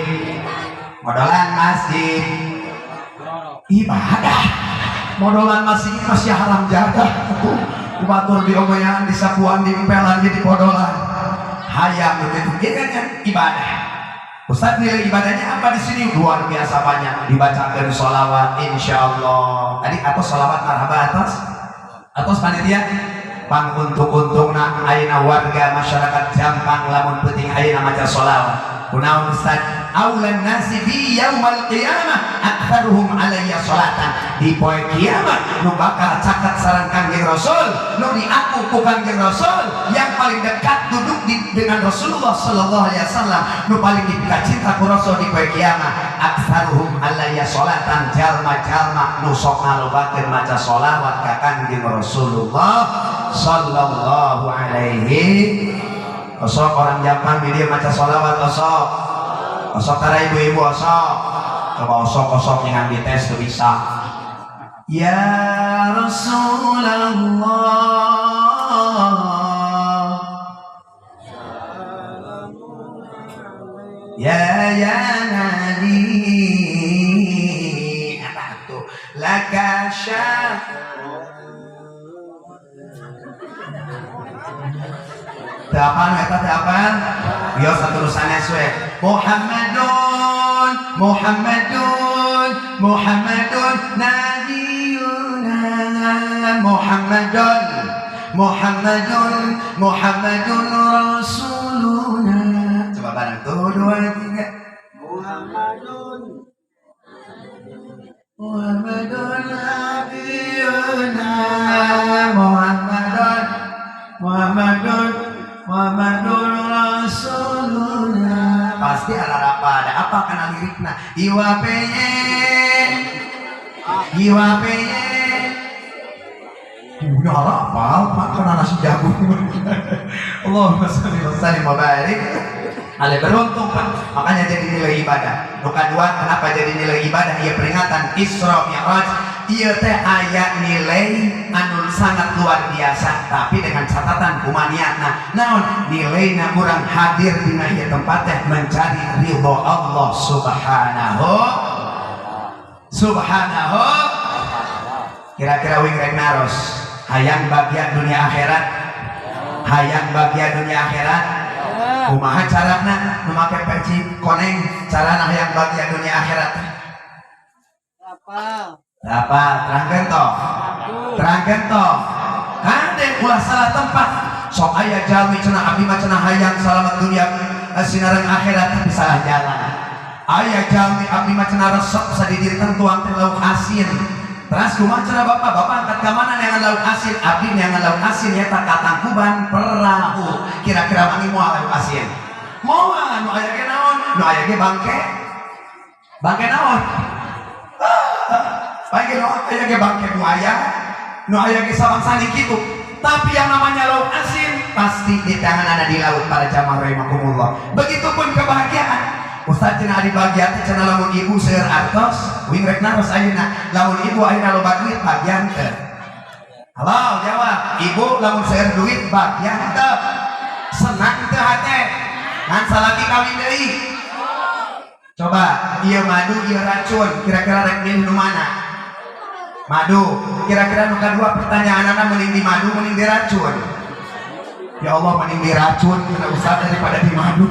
modolan masjid ibadah. Modolan masjid masih haram jadah tuh, batur di omean, di sapuan, di empelan, di podolan hayam begitu. Ini kan yang ibadah. Ustaz, nilai ibadahnya apa di sini? Luar biasa banyak. Dibacakan sholawat, insya Allah. Tadi atau sholawat marhaba atas atas panitia. Pang untung-untungna ayeuna warga masyarakat Jampang lamun penting ayeuna maca sholawat. Kunaon, Ustaz? Aulan nasi bi yaumal qiyamah aktsaruhum alayya sholatan. Di poe kiamat nu bakal caket sareng Kangjeng Rasul, nu diaku ku Kangjeng Rasul, yang paling dekat duduk dengan Rasulullah sallallahu alaihi wasallam, nu paling dipika cinta ku Rasul di poe kiamat, aktsaruhum alayya sholatan, jalma-jalma nu sok ngalobakeun maca sholawat ka Kangjeng Rasulullah sallallahu alaihi. Osok orang Jampang di dia maca sholawat, osok osok tara ibu-ibu, osok coba osok osok yang dites tuh bisa. Ya Rasulullah, ya ya Nabi, apa tuh laka syah. Teu apal eta, teu apal. Bios saturusannya suwe. Muhammadun Muhammadun Muhammadun nabiyuna, Muhammadun Muhammadun Muhammadun Rasuluna. Coba bareng tuh, dua tiga. Muhammadun Muhammadun nabiyuna, Muhammadun Muhammadun Muhammadun Rasuluna. Pasti ada apa, ada apa karena lirikna iwa peye iwa peye. Udah hafal Pak karena nasi jagung. Allahumma sholli wa sallim wa barik. Ale beruntung Pak, makanya jadi nilai ibadah. Nu kadua, kenapa jadi nilai ibadah? Ieu peringatan Isra Mi'raj, ieu teh aya nilai anu sangat luar biasa, tapi dengan catatan kumaha niatna. Naon nilaina? Urang hadir dina ieu tempat teh mencari ridho Allah Subhanahu Subhanahu. Kira-kira wing rek naros hayang bagian dunia akhirat. Hayang bahagia dunia akhirat? Kumaha carana? Nu make peci koneng, carana hayang bahagia dunia akhirat? Apa? Apa? Terangkeun toh. Terangkeun toh. Kade, ulah salah tempat. Sok aya jalmi cenah, "Abdi mah," cenah, "hayang salamet dunia sinareng akhirat," tapi salah jalan. Aya jalmi, "Abdi mah," cenah, "resep sadidinten tuang teh lauk asin." Terus kumaha cenah bapak? Bapak angkat ka mana neangan lauk asin? "Abdi neangan lauk asin nyata ka tangkuban perahu." Kira-kira manggih moal lauk asin? Moal. Nu aya ge naon? Nu aya ge bangke. Bangke naon? Bangke nu aya ge bangke buaya. Nu aya ge sabangsani kitu. Tapi yang namanya lauk asin pasti di tangan ada di laut, para jamaah rahimakumullah. Begitupun kebahagiaan. "Ustaz," cenah, "ari bahagia teh," cenah, "lamun ibu seueur artos." Wing rek naros ayeuna, lamun ibu ayeuna loba duit, bahagia teu? Halo, jawab. Ibu lamun seueur duit, bahagia teu? Senang teu hate? Ngan salaki kawin deui. Coba, ieu madu, ieu racun, kira-kira rek milih nu mana? Madu. Kira-kira nu kadua pertanyaanana, mending di madu, mending di racun? "Ya Allah, mending diracun," kena Ustaz, "daripada di madu."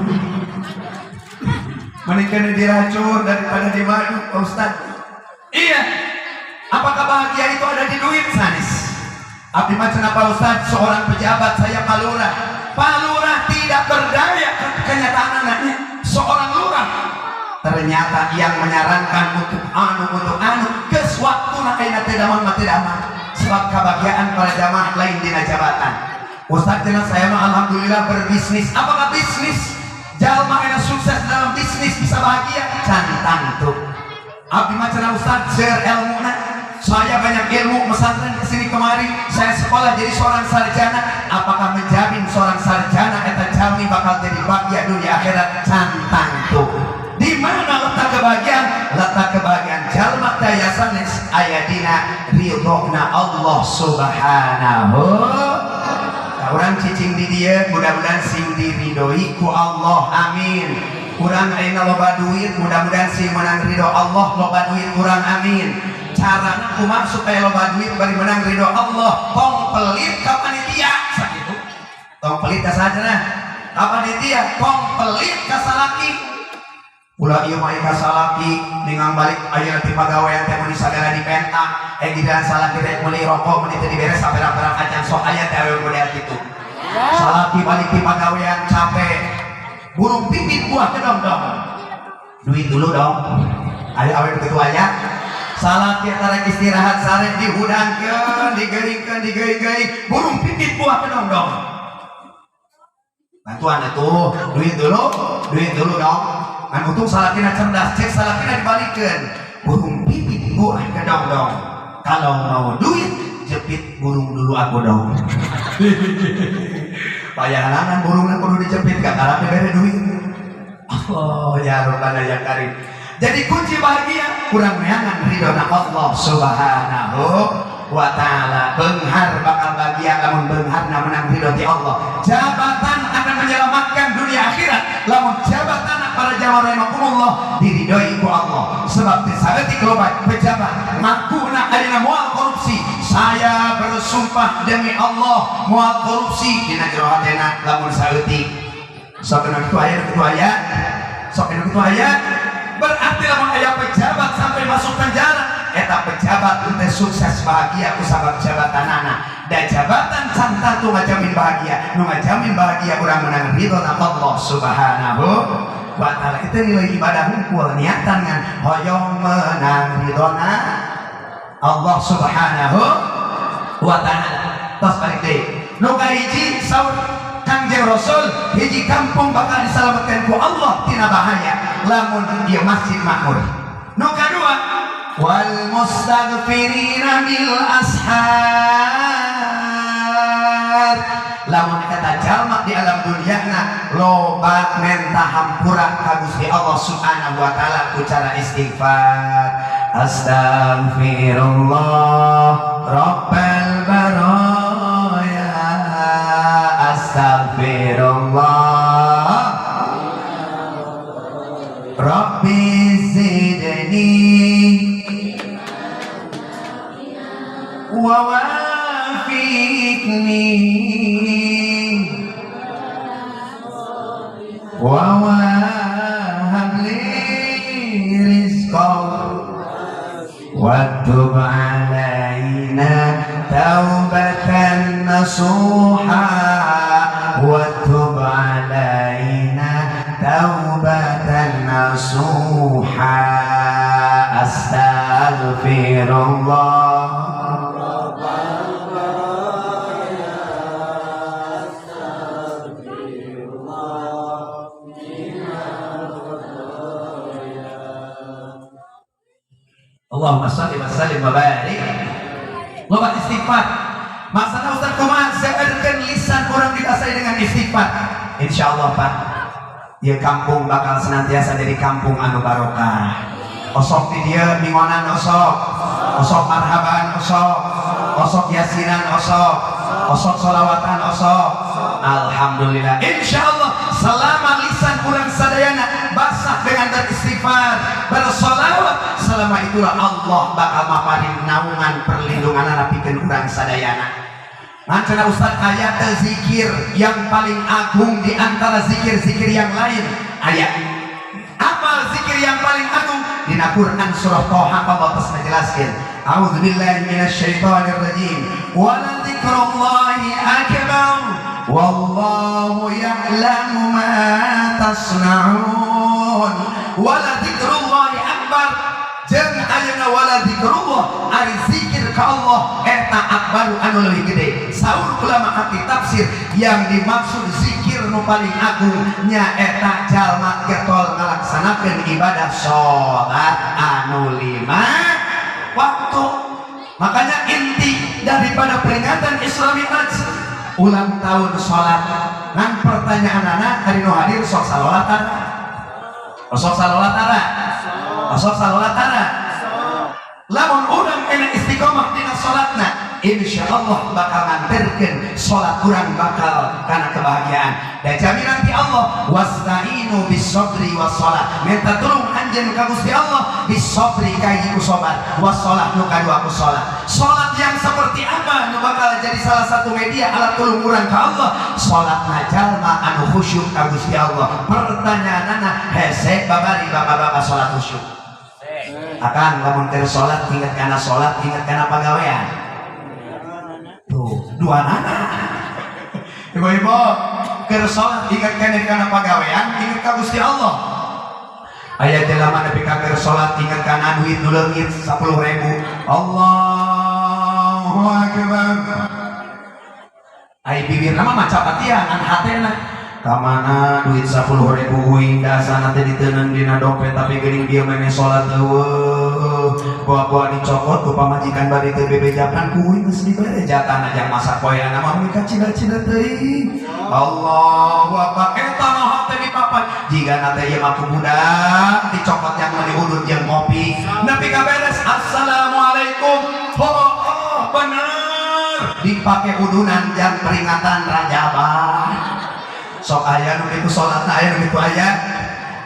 Mending kena diracun daripada di madu, Pak Ustaz. Iya. Apakah bahagia itu ada di duit, sanes? "Abdi mah," cenah, "Pak Ustaz, seorang pejabat, saya Pak Lurah." Pak Lurah tidak berdaya ke kenyataan anaknya. Seorang lurah ternyata yang menyarankan untuk anu, untuk anu, ke waktu ayeuna tidak mah tidak mah. Sebab kebahagiaan para jamaah lain dina jabatan. "Ustaz," cenah, "saya mah alhamdulillah berbisnis." Apakah bisnis, jalma yang sukses dalam bisnis bisa bahagia? Can tangtu. "Abdi mah," cenah, "Ustaz, share ilmu, saya banyak ilmu, pesantren kesini kemari, saya sekolah jadi seorang sarjana." Apakah menjamin seorang sarjana eta jalmi bakal jadi bahagia dunia akhirat? Can tangtu. Di mana letak kebahagiaan? Letak kebahagiaan jalma daya sanes, aya dina ridhona Allah Subhanahu. Nah, urang cicing di dieu mudah-mudahan sing diridhoi ku Allah, amin. Urang ayeuna loba duit, mudah-mudahan sing menang ridho Allah loba duit urang, amin. Carana kumaha supaya loba duit bari menang ridho Allah? Tong pelit ka panitia, sakitu. Tong pelit ka saha? Ka panitia. Tong pelit ka salaki. Ulah ieu mah ka salaki ningang balik ayeuna ti pagawean teh meuni sagala dipenta, eh giliran salaki rek meuli rokok meuni teu dibere sapera-pera acan. Sok aya teh awewe model kitu. Salaki balik ti pagawean capek, burung pipit buah kedong-dong, "Duit dulu dong." Aya awewe kitu aya. Salaki rek istirahat sare, dihudangkeun, digeuringkeun, digeuring-geuring, burung pipit buah kedong-dong, "Bantuan itu, duit dulu, duit dulu dong." Kan untung salakina cerdas, cek salakina dibalikeun, "Burung pipit buah kedong-dong, kalau mau duit jepit burung dulu aku dong." Payahanan burungnya kudu dijepit gak karena diberi duit. Oh ya Rabbana ya Karim. Jadi kunci bahagia kurang neangan ridhona Allah Subhanahu wa Ta'ala. Benghar bakal bahagia lamun beungharna menang ridho ti Allah. Jabatan akan menyelamatkan dunia akhirat lamun jabatan, para jamaah rahimakumullah, diridhoi ku Allah. Sebab saeutik loba pejabat ngakuna ayeuna moal korupsi. "Saya bersumpah demi Allah moal korupsi." Dina jero hatena lamun saeutik. Sok anu kitu aya, kitu aya, sok anu kitu aya. Berarti lamun aya pejabat sampai masuk penjara, eta pejabat teh sukses bahagia ku sabab jabatanana, dan jabatan can tangtu ngajamin bahagia. Nu ngajamin bahagia urang menang ridho Allah Subhanahu wa Ta'ala. Itu nilai ibadah hungkul niatan ngan hoyong menang ridhona Allah Subhanahu wa Ta'ala. Tos balik deui. Nu kahiji, saur Kangjeng Rasul, hiji kampung bakal diselamatkan ku Allah tina bahaya lamun ieu masjid makmur. Nu kadua, wal mustaghfirina bil ashar. Lamun kata jalma di alam dunia na loba menta hampura ka Gusti Allah Subhanahu wa Ta'ala ku cara istighfar. Astaghfirullah rabbal baraya, astaghfirullah, rabbi zidni wa wafiqni. Wa wahab li rizqan wa tub alaina taubatan nasuha wa tub alaina taubatan nasuha. Astaghfirullah Rabbal baraya, astaghfirullah minal khotoya. Allahumma shalli wa sallim wa barik. Loba istighfar. Masalah Ustaz kumaha seueurkeun lisan urang dibasahi dengan istighfar. Insyaallah Pak, ieu kampung bakal senantiasa jadi kampung anu barokah. Osok di dia mingonan osok, osok marhaban osok, osok yasinan osok, osok solawatan osok. Alhamdulillah. Insyaallah selama lisan urang sadayana basah dengan beristighfar, bersolawat, selama itulah Allah bakal maparin naungan perlindungan pikeun urang sadayana. Mancana Ustaz, ayat zikir yang paling agung di antara zikir-zikir yang lain, ayat apa zikir yang paling agung? Dina Quran surah Toha Allah terus menjelaskan. A'udzubillahi minasyaitonir rajim. Wala dzikrullahi akbar wallahu ya'lamu ma tasna'un. Wala dzikrullahi akbar, jeung ayeuna wala dzikrullah, ari zikir ka Allah eta akbaru anu leuwih gede. Saur ulama ahli tafsir, yang dimaksud zikir nu paling agung nya eta jalma getol ngalaksanakeun ibadah salat anu lima waktu. Makanya inti daripada peringatan Isra Mi'raj ulang tahun salat. Ngan pertanyaan anak hari nu hadir, sok salawatan, sok salawatan, sok salawatan? Lamun urang enak istiqomah dina salatna, insyaallah bakal nganterkeun salat urang bakal kana kebahagiaan. Dan jaminan ti Allah, wasta'inu bis-sabri was-salat. Minta tolong anjeun ka Gusti Allah, bis-sabri kahiji ku sabar, was-salat nu kadua ku salat. Salat yang seperti apa nu bakal jadi salah satu media alat tulung urang ka Allah? Salatna jalma anu khusyuk ka Gusti Allah. Pertanyaanana, hese babari bapak-bapak salat khusyuk? Akan lamun keur salat inget kana salat, inget kana pagawean? Tuh dua nana. Ibu-ibu, keur salat inget kana kana pagawean, inget ka Gusti Allah? Aya jelema nepi ka keur salat inget kana duit nu leungit 10.000. Allahu akbar. Ai bibirna mah maca Fatihah, ngan hatena kamana duit 10.000 uing, dasana teh diteunang dina dompet, tapi geuning dia memeh salat eueuh, bawa-bawa dicokot ku pamajikan bari teu bebejakan ku uing, geus dibere jatahna jang masak poeana mah mika cida-cida teuing. Allahu akbar. Eta mah hate dipapan jigana teh ieu mah ku budak dicokot yang meuli udud jeung kopi. Nepi ka beres, assalamualaikum. Oh, oh bener, dipake udunan jang peringatan Rajaban. Sok aya nu kitu salatna, aya nu kitu aya.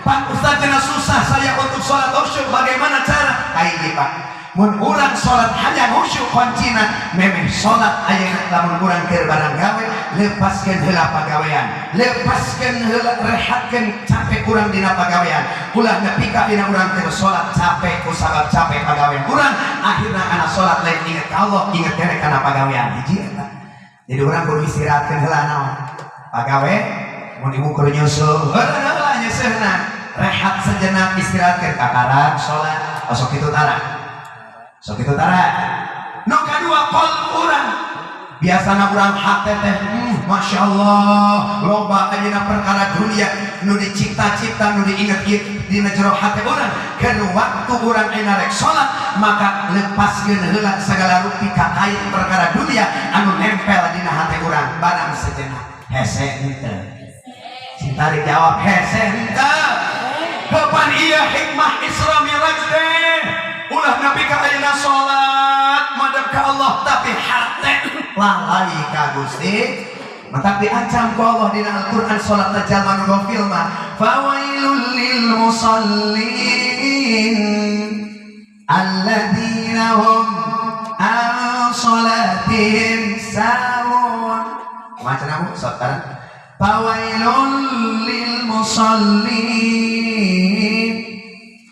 Pak Ustaz, cenah susah saya untuk salat khusyuk, bagaimana cara? Kahiji Pak, mun urang salat hayang khusyuk, kuncina memeh salat ayeuna lamun urang keur barang gawe, lepaskeun heula pagawean, lepaskeun heula, rehatkeun capek urang dina pagawean. Ulah nepi ka dina urang keur salat capek ku sabab capek pagawean urang, akhirna kana salat lain inget ka Allah, inget keneh kana pagawean. Hiji eta. Jadi urang kudu istirahatkeun heula naon pagawe. Mun ibu kudu nyusul heula heula, nyeuseurna rehat sejenak, istirahatkeun, kakarak salat. Osok kitu tara? Sok kitu tara? Nu kadua, qalbu urang. Biasana urang hate teh Masya Allah, loba ayeuna perkara dunia nu dicipta-cipta, nu diinget dina jero hate urang. Keur waktu urang ayeuna rek salat, maka lepaskeun heula segala rupi kakait perkara dunia anu nempel dina hate urang barang sejenak. Hese henteu? Sing tarik jawab, hese henteu? Kapan iya hikmah Isra Mi'raj teh? Ulah nepi ka ayeuna salat madep ka Allah tapi hate lalai ka Gusti. Matak diancam ku Allah dina Al-Qur'an salat jalma nu gafil mah, fawailul lil musallin alladzina hum an salatihim sahun. Macam apa? Sok. Fawailul lil musallin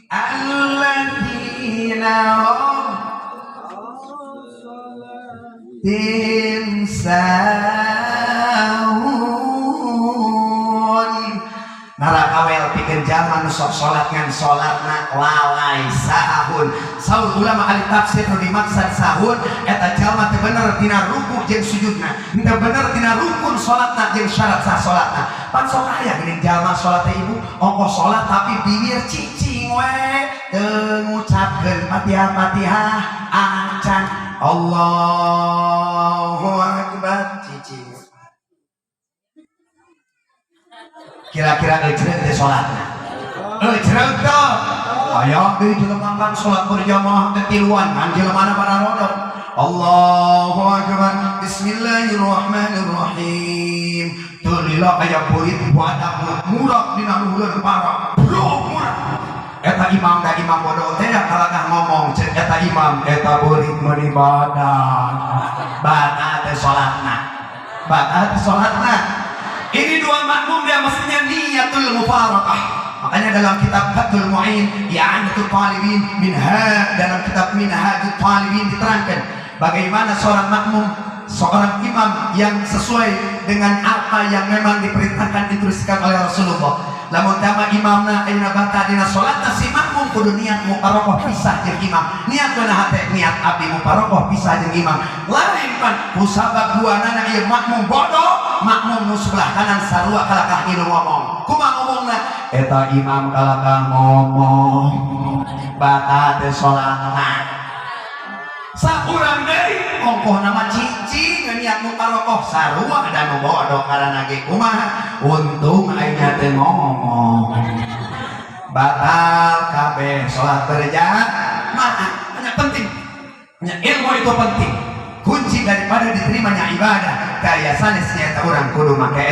alladzina hum sahun. Neraka wel pikeun jalma nu sok salat ngan salatna lalai, sahun. Saur ulama ahli tafsir, nu dimaksud sahun eta jalma teu bener tina ruku jeung sujudna, teu bener tina rukun salatna jeung syarat sah salatna. Pan sok aya geuning jalma salat teh, ibu, ongkoh salat tapi bibir cicing we, teu ngucapkeun Fatihah-Fatihah acan, Allahu Akbar cicing. Kira-kira ejreng teh salatna? Ejreng teh? Aya deui jelema kan salat berjamaah teh tiluan kan jelema pada rodok. Allahu Akbar, Bismillahirrahmanirrahim. Teu lila aya beurit badak murak dina luhureun parah bro murak. Eta imam da imam bodoh teh kalakah ngomong, cek eta imam, eta beurit meuni badak. Batal teh salatna? Batal teh salatna? Ini dua makmum, dia mestinya niatul mufarakah. Makanya dalam kitab Fathul Mu'in, I'anatul Talibin, minha dalam kitab Minhajut Talibin diterangkan bagaimana seorang makmum, seorang imam yang sesuai dengan apa yang memang diperintahkan, dituliskan oleh Rasulullah. Lamun tama imamna ayeuna batal dina salatna, si makmum kudu niat mufarokoh, pisah jeung imam. Niat mana hate, niat abdi mufarokoh, pisah jeung imam. Lain pan kusabab duanana ieu makmum bodoh, makmum nu sebelah kanan sarua kalakah ngilu ngomong. Kumaha ngomongna? Eta imam kalakah ngomong. Batal teh salatna? Saurang deui ongkoh nama cicing niat mufarokoh, sarua da nu bodoh ngaranna ge. Kumaha? Untung aingna teu ngomong. Batal kabeh salat berjamaah. Hanya penting. Nya, ilmu itu penting. Kunci daripada diterimanya ibadah kaya sanesnya eta urang kudu make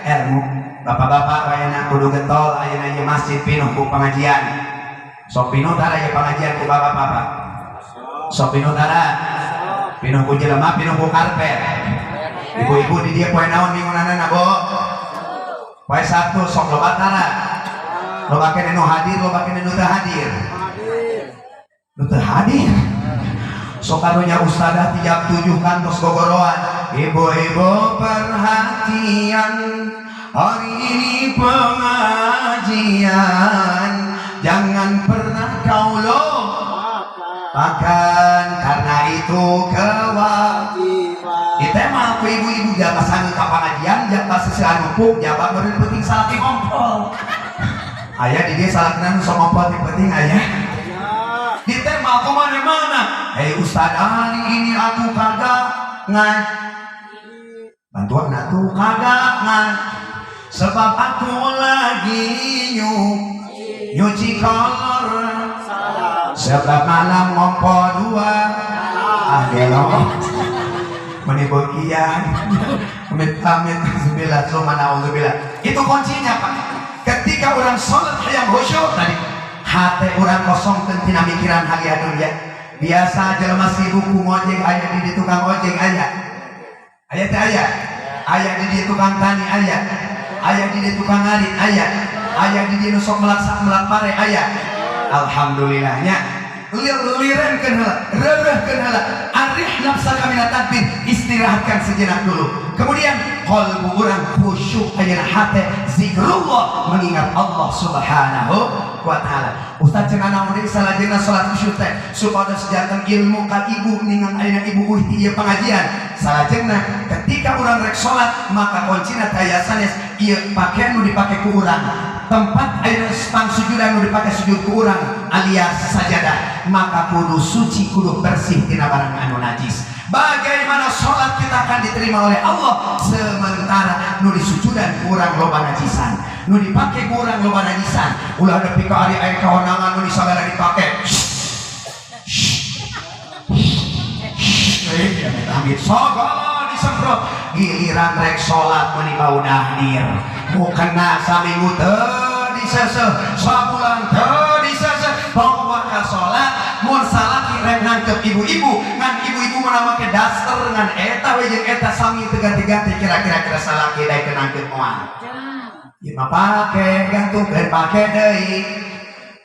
ilmu. Bapak-bapak ayeuna kudu getol ayeuna ieu masjid pinuh ku pengajian. Sok pinuh tara ieu pengajian ku bapak-bapak? Sok pinuh tara? Pinuh ku jelema, pinuh ku karpet? Ibu-ibu di dieu poe naon minggunanana, Bo? Poe Sabtu. Sok loba tara? Loba keneh nu hadir, loba keneh nu teu hadir? Nu teu hadir. Sok karunya ustadzah ti jam 7 kan tos gogoroan. Ibu-ibu perhatian, hari ini pengajian, jangan pernah kau lupakan karena itu kewajiban. Ditema ku ibu-ibu jaba sange ka pengajian, jaba sesian numpuk, jaba meureun penting salaki ngompol. Aya di dieu salakina nu sok ngompol ti penting aya? Ditema ku mana-mana. Hei Ustaz, hari ini aku kagak ngan bantuan atuh, kagak ngan sebab aku lagi nyuci kolor, sebab malam ngompol dua. Ah, gelo meni bekian. Amit amit, bismillah, summa na'udzubillah. Itu kuncinya, Pak. Ketika orang sholat yang khusyuk tadi, hati orang kosong tina mikiran halia dunia. Biasa jelema sibuk ku ngojek aya di tukang ojek, aya aya teh, aya aya di di tukang tani, aya aya di di tukang ngarit, aya aya di di nu sok melak melak pare, aya. Alhamdulillahnya lirenkeun heula, reureuhkeun heula, arih nafsaka minat tadbir, istirahatkan sejenak dulu. Kemudian qalbu urang khusyuk ayeuna, hate zikrullah, mengingat Allah Subhanahu wa taala. Ustaz, cenah naon deui salajengna salat khusyuk teh supados sejarkan ilmu ka ibu ningan ayeuna ibu uih di ieu pengajian. Salajengna ketika urang rek salat, maka kuncina teh sanes ieu pakaian nu dipake ku urang, tempat ayeuna pang sujudan nu dipake sujud ku urang alias sajadah, maka kudu suci, kudu bersih tina barang anu najis. Bagaimana sholat kita akan diterima oleh Allah sementara nu disujudan kurang loba najisan, nu dipake kurang loba najisan? Ulah nepi ka ari aya kaonangan nu sagala dipake. Amit sagala disemprot, giliran rek sholat meuni bau dahdir. Mukena saminggu teu diseseh, sabulan teu diseseh, bawa ka sholat. Mun salaki rek nangkep ibu-ibu, ngan ibu-ibu mana make daster ngan eta we jeung eta sami teu ganti-ganti, kira-kira kira salaki daek kenangkeun moal? Ieu mah pake gantung pake deui.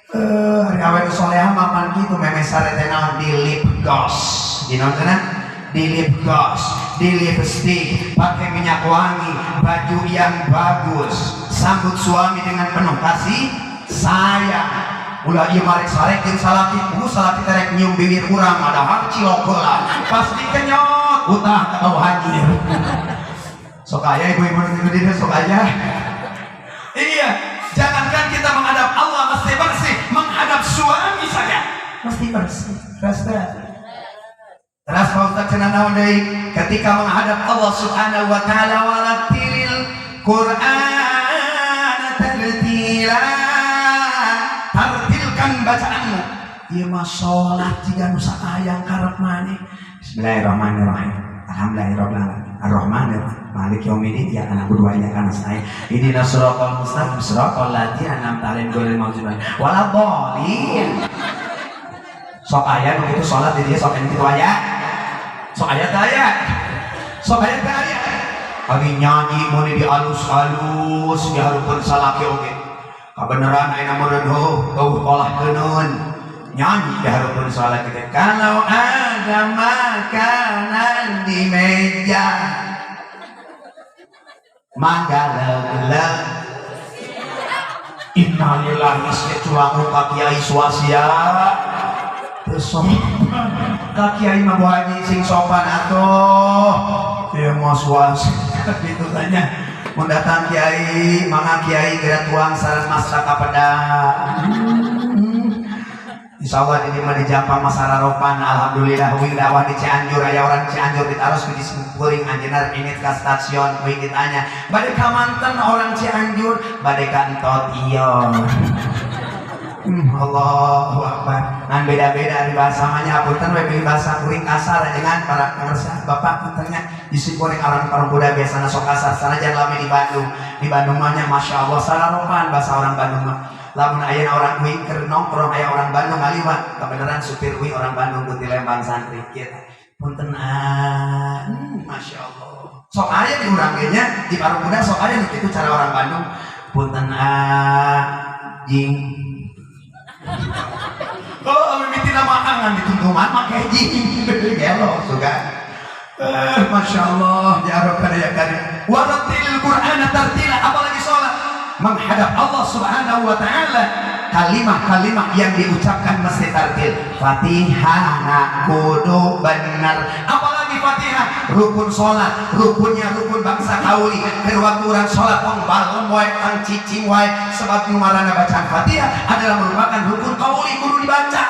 Eh, ari awewe nu soleha mah pan kitu, memeh sare teh naon, di lip gloss. Di naon cenah? Di lip gloss, di lipstick, pakai minyak wangi, baju yang bagus, sambut suami dengan penuh kasih sayang. Ulah ieu marek sarek jeung salaki, ku salaki terek nyium bibir urang, padahal cilok heula. Pasti kenyot, utah ka bau hanyir. Sok aya ibu-ibu nu di dieu, sok aya. Iya, jangankan kita menghadap Allah mesti bersih, menghadap suami saja mesti bersih. Rasa. Terus Pak Ustaz cenah naon deui? Ketika menghadap Allah Subhanahu wa taala, warattilil Qur'an tartila. Tartilkan bacaanmu. Ieu mah salat jiga nu saayang karep maneh. Bismillahirrahmanirrahim. Alhamdulillahirabbil alamin. Arrahmanirrahim. Maliki yaumiddin. Iyyaka na'budu wa iyyaka nasta'in. Ihdinas siratal mustaqim, siratal ladzina an'amta 'alaihim ghairil maghdubi 'alaihim waladdallin. Sok aya nu kitu salat di dieu, sok aya nu kitu aya. Sok aya teh aya. Sok aya teh aya. Kami nyanyi mun di alus-alus di hareupeun salaki oge. Kabeneran ayeuna meureun heuh eueuh kolah keuneun. Nyanyi di hareupeun salaki teh. Kalau ada makanan di meja, mangga leuleuh. Innalillahi, geus culangu ka kiai suasia. Teu sopan. Ka kiai mah, Bu Haji, sing sopan atuh. Ieu mah suasia kitu tanya. Mun datang kiai, mangga kiai geura tuang sareng masak kapeda. Insya Allah di mah di Jampang masararopan, alhamdulillah uing dakwah di Cianjur, aya orang Cianjur ditaros di simkuring, anjeunna ini ka stasiun, uing ditanya, "Bade ka manten orang Cianjur?" "Bade ka Entot." Iya. Allahu Akbar. Ngan beda-beda di bahasa mah, punten we pilih bahasa kuring kasar dengan para pemirsa, bapak puntennya di kuring orang orang muda biasana sok kasar sanajan lami di Bandung. Di Bandung mah nya Masya Allah sararopan bahasa orang Bandung mah. Lamun ayeuna orang uing keur nongkrong aya orang Bandung ngaliwat, kebenaran supir uing orang Bandung di Lembang santri kieu. Punten ah, Masya Allah. Sok aya di urang ge nya, di Parung Kuda sok aya nu kitu cara orang Bandung. Punten ah, jing. Oh, mimiti nama angan dituntuman make jing. Gelo suka. Eh, Masya Allah, ya Rabbana ya Karim. Warattilil Qur'ana tartila, apalagi sholat menghadap Allah Subhanahu wa taala, kalimah-kalimah yang diucapkan mesti tartil. Fatihah na kudu benar. Apalagi Fatihah rukun sholat, rukunnya rukun bangsa kauli. Keur waktu urang sholat tong balem wae, tong cicing wae, sebab nu ngaranna bacaan Fatihah adalah merupakan rukun kauli, kudu dibaca.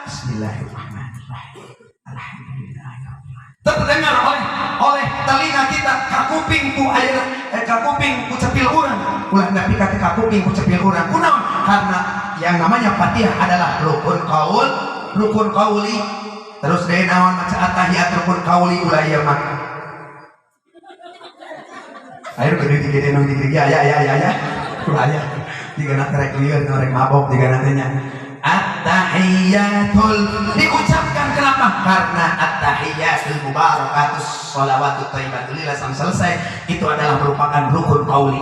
Bismillahirrahmanirrahim. Alhamdulillahirabbil alamin. Terdengar oleh oleh telinga kita, kakuping ku ayeuna, kakuping ku cepil urang. Ulah nepi ka teu kakuping ku cepil urang. Kunaon? Karena yang namanya Fatihah adalah rukun kaul, rukun kauli. Terus deui naon, maca atahiyat rukun kauli, ulah ieu mah. Ayo gede gede nu gede aya aya aya aya. Ulah aya. Jika nanti rek lieur, rek mabok jika nantinya. At-tahiyatul diucapkan kenapa? Karena at-tahiyatul mubarakatus sholawatut thayyibatul lillah sampai selesai itu adalah merupakan rukun kauli.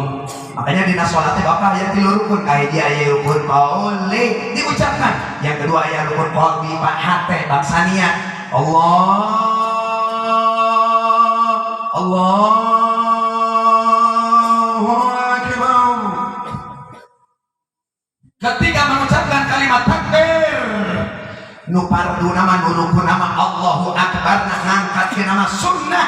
Makanya dina sholatnya bapak aya tilu rukun, kahiji aya rukun kauli diucapkan. Yang kedua aya rukun qalbi, pak hate bangsa niat. Allah Allahu Akbar. Ketika mengucapkan kalimat takbir, nu fardu nama, nu rukun nama Allahu Akbar, nah ngangkat ke nama sunnah,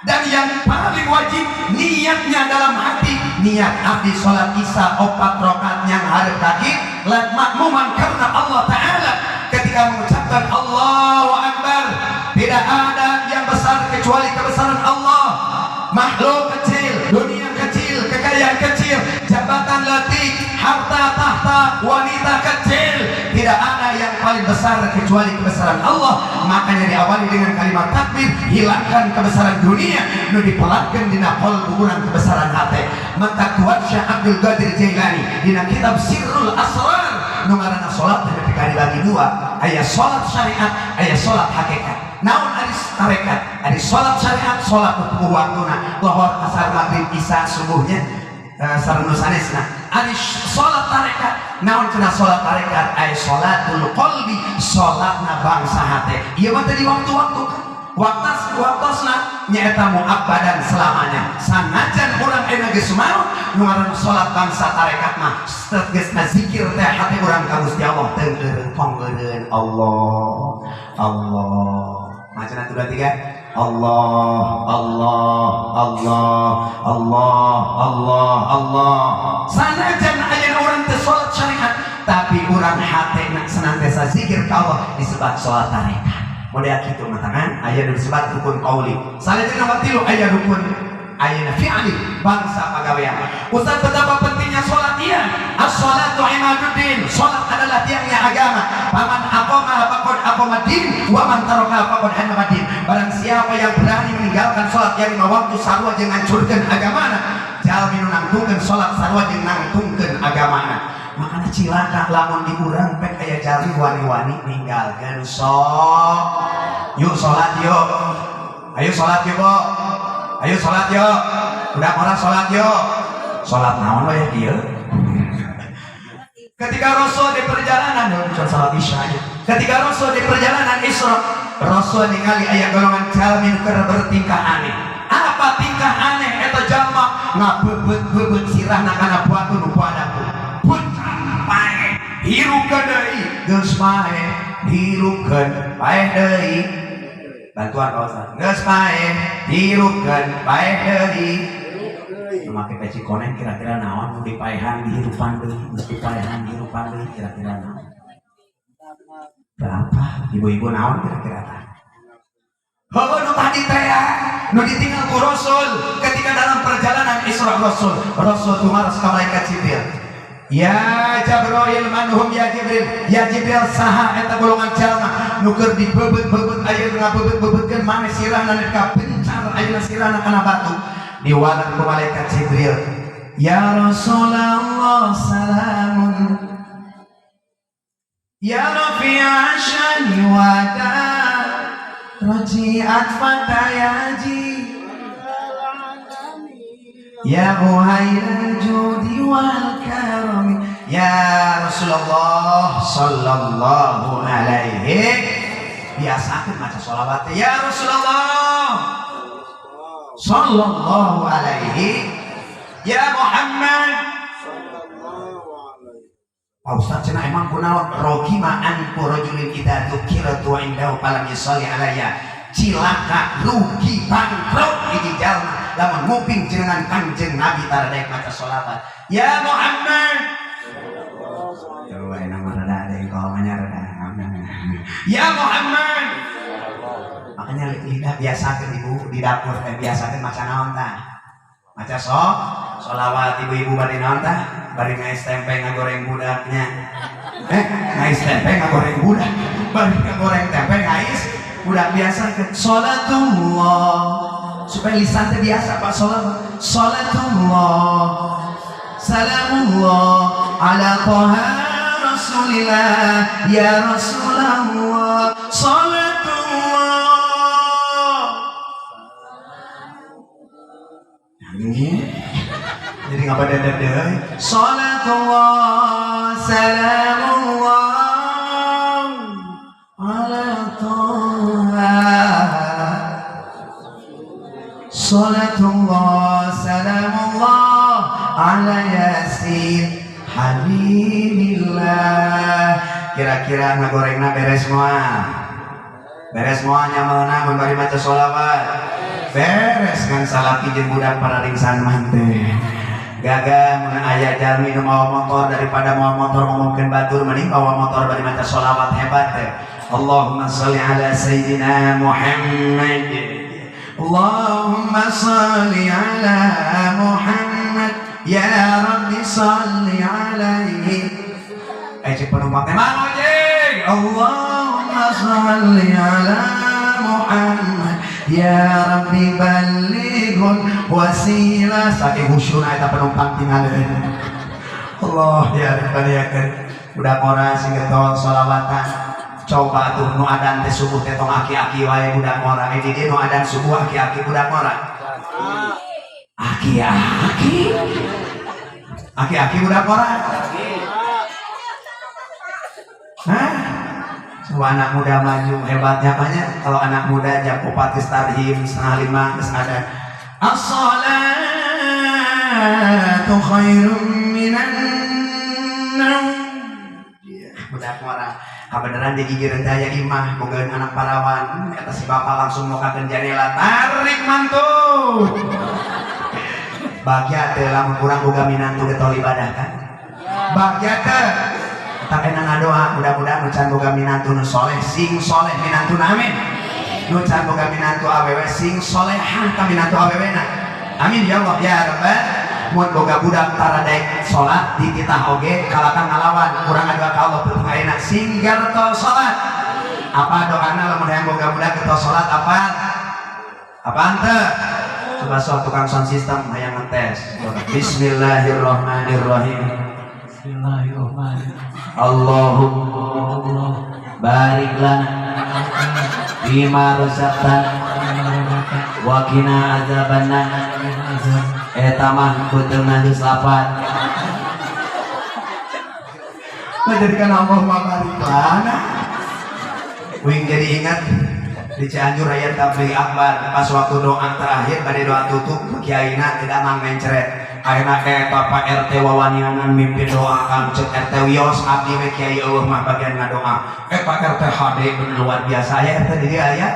dan yang paling wajib niatnya dalam hati, niat abdi sholat isya opat rokat yang hadap kaki makmuman karena Allah Ta'ala. Ketika mengucapkan Allahu Akbar, tidak ada yang besar kecuali kebesaran Allah. Makhluk kecil, dunia kecil, kekayaan kecil, jabatan letik, harta tahta, wanita kecil, tidak ada yang paling besar kecuali kebesaran Allah. Makanya diawali dengan kalimat takbir, hilangkan kebesaran dunia, nu dipelatkan dina qalbu urang kebesaran hati. Maka kuat Syekh Abdul Qadir Jailani dina kitab Sirrul Asrar, nu ngaranna salat teh dibagi dua, aya salat syariat, aya salat hakikat. Naon ari tarekat? Ari salat syariat, salat nu puguh waktuna, lohor, asar, maghrib, isya, subuhnya, sareng nu sanesna. Ari salat tarekat, naon cenah salat tarekat? Ari salatul qalbi, salatna bangsa hate. Ieu mah teu di waktu-waktu kan. Waktas waktosna nyaeta muabbadan, selamanya. Sanajan urang ayeuna geus maot, nu ngaranna salat bangsa tarekat mah geus ngazikir teh hate urang ka Gusti Allah teu eureun tong eureun. Allah, Allah. Macam satu, dua, tiga. Allah, Allah, Allah, Allah, Allah, Allah. Sanajan ayeuna urang teu salat syariat, tapi urang hatena senantiasa zikir ka Allah, disebut salat tarekat. Model kitu matakan aya nu disebut rukun qauli. Salajengna nomor 3, aya rukun ayeuna fi'li, bangsa pagawean. Ustaz, betapa pentingnya salat? Iya. As-salatu imaduddin. Salat adalah tiangnya agama. Faman aqama faqad aqama din wa man taraka faqad hadama din. Barang siapa yang berani meninggalkan salat yang lima waktu, sarua jeung ngancurkeun agamana. Jalmi nu nangtungkeun salat sarua jeung nangtungkeun agamana. Makanya cilaka lamun di urang pek aya jalmi wani-wani ninggalkeun sok. Yuk salat yuk. Ayo salat yuk, Bo. Ayo salat yuk. Udah orang salat yuk. Salat naon we kieu? Ketika Rasul di perjalanan, ya, bukan salat isya nya. Ketika Rasul di perjalanan Isra, Rasul ningali aya golongan jalmi nu keur bertingkah aneh. Apa tingkah aneh eta jalma? Ngabebeut-bebeut sirahna kana batu nu padaku. Puncak paeh, hirupkeun deui, geus paeh, hirupkeun, paeh deui. Bantuan Pak Ustaz. Geus paeh, hirupkeun, paeh deui. Nu make peci koneng, kira-kira naon nu dipaehan dihirupan deui, geus dipaehan dihirupan deui, kira-kira naon? Berapa? Ibu-ibu, naon kira-kira tah? Oh, nu tadi teh ya, nu ditinggal ku Rasul ketika dalam perjalanan Isra Rasul. Rasul tumaros ka malaikat Jibril. Ya Jibril, man hum ya Jibril? Ya Jibril, saha eta golongan jalma nu keur dibebeut-bebeut, ayeuna ngabebeut-bebeutkeun maneh sirahna ka bencar ayeuna sirahna kana batu? Diwalan ku malaikat Jibril. Ya Rasulullah, salamun. Ya Rafi'a syani wa raji'at fatayaji. Ya Uhail judi wal karami. Ya Rasulullah sallallahu alaihi. Biasakan maca sholawat. Ya Rasulullah sallallahu alaihi. Ya Muhammad. Pak Ustaz, cenah emang kunaon? Rogima anfu rajulin idza dzukirtu indahu falam yusalli alayya. Cilaka, rugi, bangkrut hiji jalma lamun nguping jenengan Kanjeng Nabi tara daek maca sholawat. Ya Muhammad. Coba enak mah rada ada yang kolomnya rada. Ya Muhammad. Makanya lidah biasakan, ibu di dapur teh biasakan maca naon tah? Maca sholawat. Ibu-ibu bari naon tah? Bari ngais tempe, ngagoreng budaknya. Eh, ngais tempe, ngagoreng budak. Bari ngagoreng tempe, ngais budak, biasa ke sholatullah supaya lisan teh biasa, Pak, sholat. Sholatullah salamullah ala Toha Rasulillah. Ya Rasulullah, salatullah. Ini jadi nggak pada dede. Salatullah salamullah ala Toha. Salatullah salamullah ala Yasin Habibillah. Kira-kira ngagorengna beres semua? Beres semuanya meunang mun bari maca sholawat. Beres kan salaki jeung budak para ringsan mante. Gagah mun aya jalmi nu mawa motor, daripada mawa motor ngomongkeun batur mending mawa motor bari maca sholawat, hebat teh. Allahumma sholli ala sayyidina Muhammad. Allahumma sholli ala Muhammad. Ya Rabbi sholli alaihi. Eh, cek penumpang teh, "Mang ojek." Allahumma sholli ala Muhammad. Ya Rabbi ballighul wasilah. Saking khusyuna eta penumpang tinggalin. Allah ya Rabbi ya Karim. Budak ora sing getol sholawatan. Coba tuh nu adan teh subuh teh tong aki-aki wae budak ngora. Di dieu nu adan subuh aki-aki budak ngora. Aki-aki. Aki-aki budak ngora. Hah? Semua anak muda maju hebatnya banyak. Kalau anak muda jam 4 geus tarhim, 4:30 geus ada. As-salatu khairum minan naum. Budak ngora. Kabeneran di gigireun teh aya imah bogaeun anak parawan. Eta si bapak langsung mukakeun jendela, tarik mantu. Bagya teh lamun urang boga minantu getol ibadah kan? Bagya teh. Tak enak ngadoa, mudah-mudahan nu can boga minantu nu soleh, sing soleh minantuna, amin. Nu can boga minantu awewe sing solehah ka minantu awewena. Amin ya Allah ya Rabbal. Mun boga budak tara daek salat dititah oge kalakan ngalawan, urang ngadoa ka Allah peuting ayeuna sing gartol salat. Apa doana lamun hayang boga budak getol salat apa? Apaan teh? Coba sok tukang sound system hayang ngetes. Bismillahirrahmanirrahim. Bismillahirrahmanirrahim. Allahumma barik lana bima razaqtana wa qina azabannar. Eta mah kuteuna geus lapat. Nah, jadikan Allahumma barik lana. Wing jadi ingat di Cianjur aya tabligh akbar pas waktu doa terakhir bade doa tutup kiaina tidak mang mencret. Ayeuna eta Pak RT wawanianan mimpin doa kang cek RT wios abdi we kiai eueuh mah bagian ngadoa. Pak RT HD bener luar biasa aya RT di dieu aya.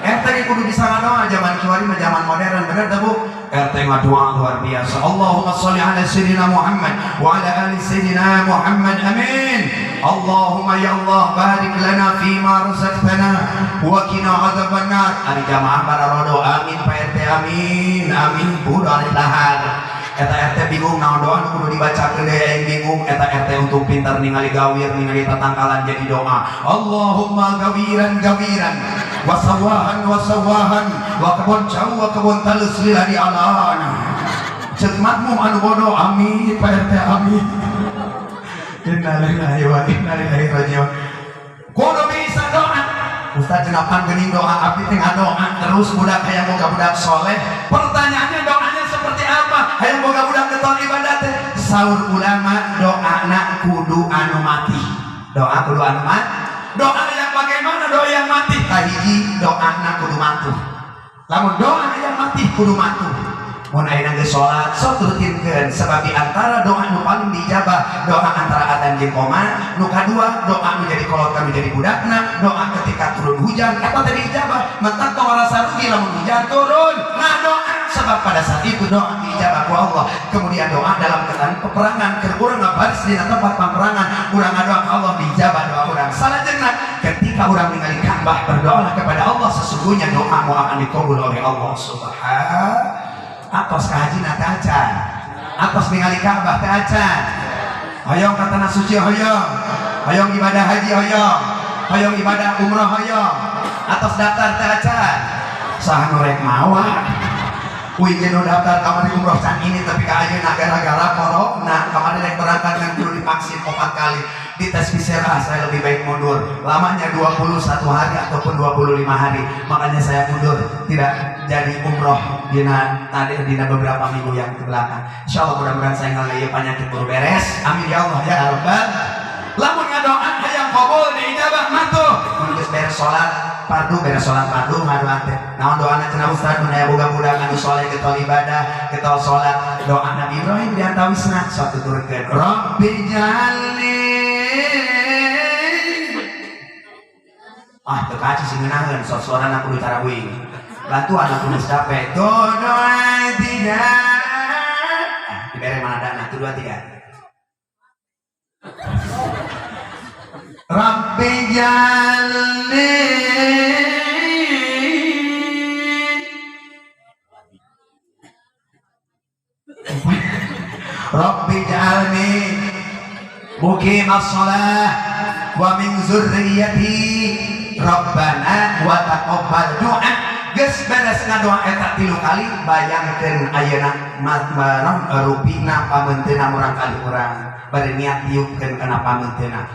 RT ge kudu bisa ngadoa zaman kiwari mah zaman modern bener teh Bu. RT ngadoa luar biasa. Allahumma sholli ala sayyidina Muhammad wa ala ali sayyidina Muhammad amin. Allahumma ya Allah barik lana fima razaqtana wa qina adzabannar. Ari jamaah bararodo amin Pak RT amin amin bu doa ditahan. Eta RT bingung naon doa nu kudu dibacakeun deui aing bingung. Eta RT untuk pintar ningali gawir ningali tatangkalan jadi doa. Allahumma gawiran gawiran wa sawahan wa sawahan wa kebon cau wa kebon talus liladi alana. Cek makmum anu bodoh amin Pak RT amin. Innalillahi wa inna ilaihi rajiun. Kudu bisa doa. Ustaz cenah geuning doa abdi teh ngadoa terus budak hayang boga budak soleh. Pertanyaannya doanya seperti apa? Hayang boga budak getol ibadah teh. Saur ulama doana kudu anu mati. Doa kudu anu mati. Doa yang bagaimana? Doa yang mati. Kahiji doana kudu matuh. Lamun doa yang mati kudu matuh. Mun ayeuna geus salat sok rutinkeun sebab di antara doa nu paling diijabah doa antara adzan jeung qomat, nu kadua doa nu jadi kolot nu jadi budakna, doa ketika turun hujan eta teh diijabah. Mentak tong rasa rugi lamun hujan turun ngadoa sebab pada saat itu doa diijabah ku Allah. Kemudian doa dalam keadaan peperangan keur urang ngabaris dina tempat peperangan urang ngadoa ka Allah diijabah doa urang. Salajengna ketika urang ningali Ka'bah berdoalah kepada Allah sesungguhnya doamu akan dikabul oleh Allah Subhanahu. Atos ka hajina teh acan. Atos ningali Ka'bah teh acan. Hoyong ka tanah suci hoyong. Hoyong ibadah haji hoyong. Hoyong ibadah umroh hoyong. Atos daftar teh acan. Saha nu rek mawa? Uing ge nu daftar kamari umroh can ini tapi ka ayeuna gara-gara corona kamari rek berangkat ngan kudu divaksin 4 kali. Di tes PCR saya lebih baik mundur. Lamanya 21 hari ataupun 25 hari. Makanya saya mundur, tidak jadi umroh dina tadi dina beberapa minggu yang ke belakang. Insyaallah mudah-mudahan saya ngalih penyakit buru beres. Amin ya Allah ya Rabbal. Lamun ngadoa hayang qabul diijabah matuh. Mun geus beres salat fardu, beres salat fardu ngadoa teh. Naon doana cenah ustaz mun aya boga budak anu soleh getol ibadah, getol salat, doa Nabi Ibrahim diantawisna sok tuturkeun. Rabbi jalni ah teu kaci sing ngeunaheun sok suarana kudu cara uing. Bantuan aku geus capek. Doa tiga. Ah, dibere mana dana? 1 2 3. Rabbi jalni Rabbi jalni muqimas shalah wa min zurriyyati Rabbana wa taqabbal du'a. Geus beres ngadoa eta 3 kali bayangkeun ayeuna rupina pameunteuna murang kali urang bari niat tiupkeun kana pameunteuna.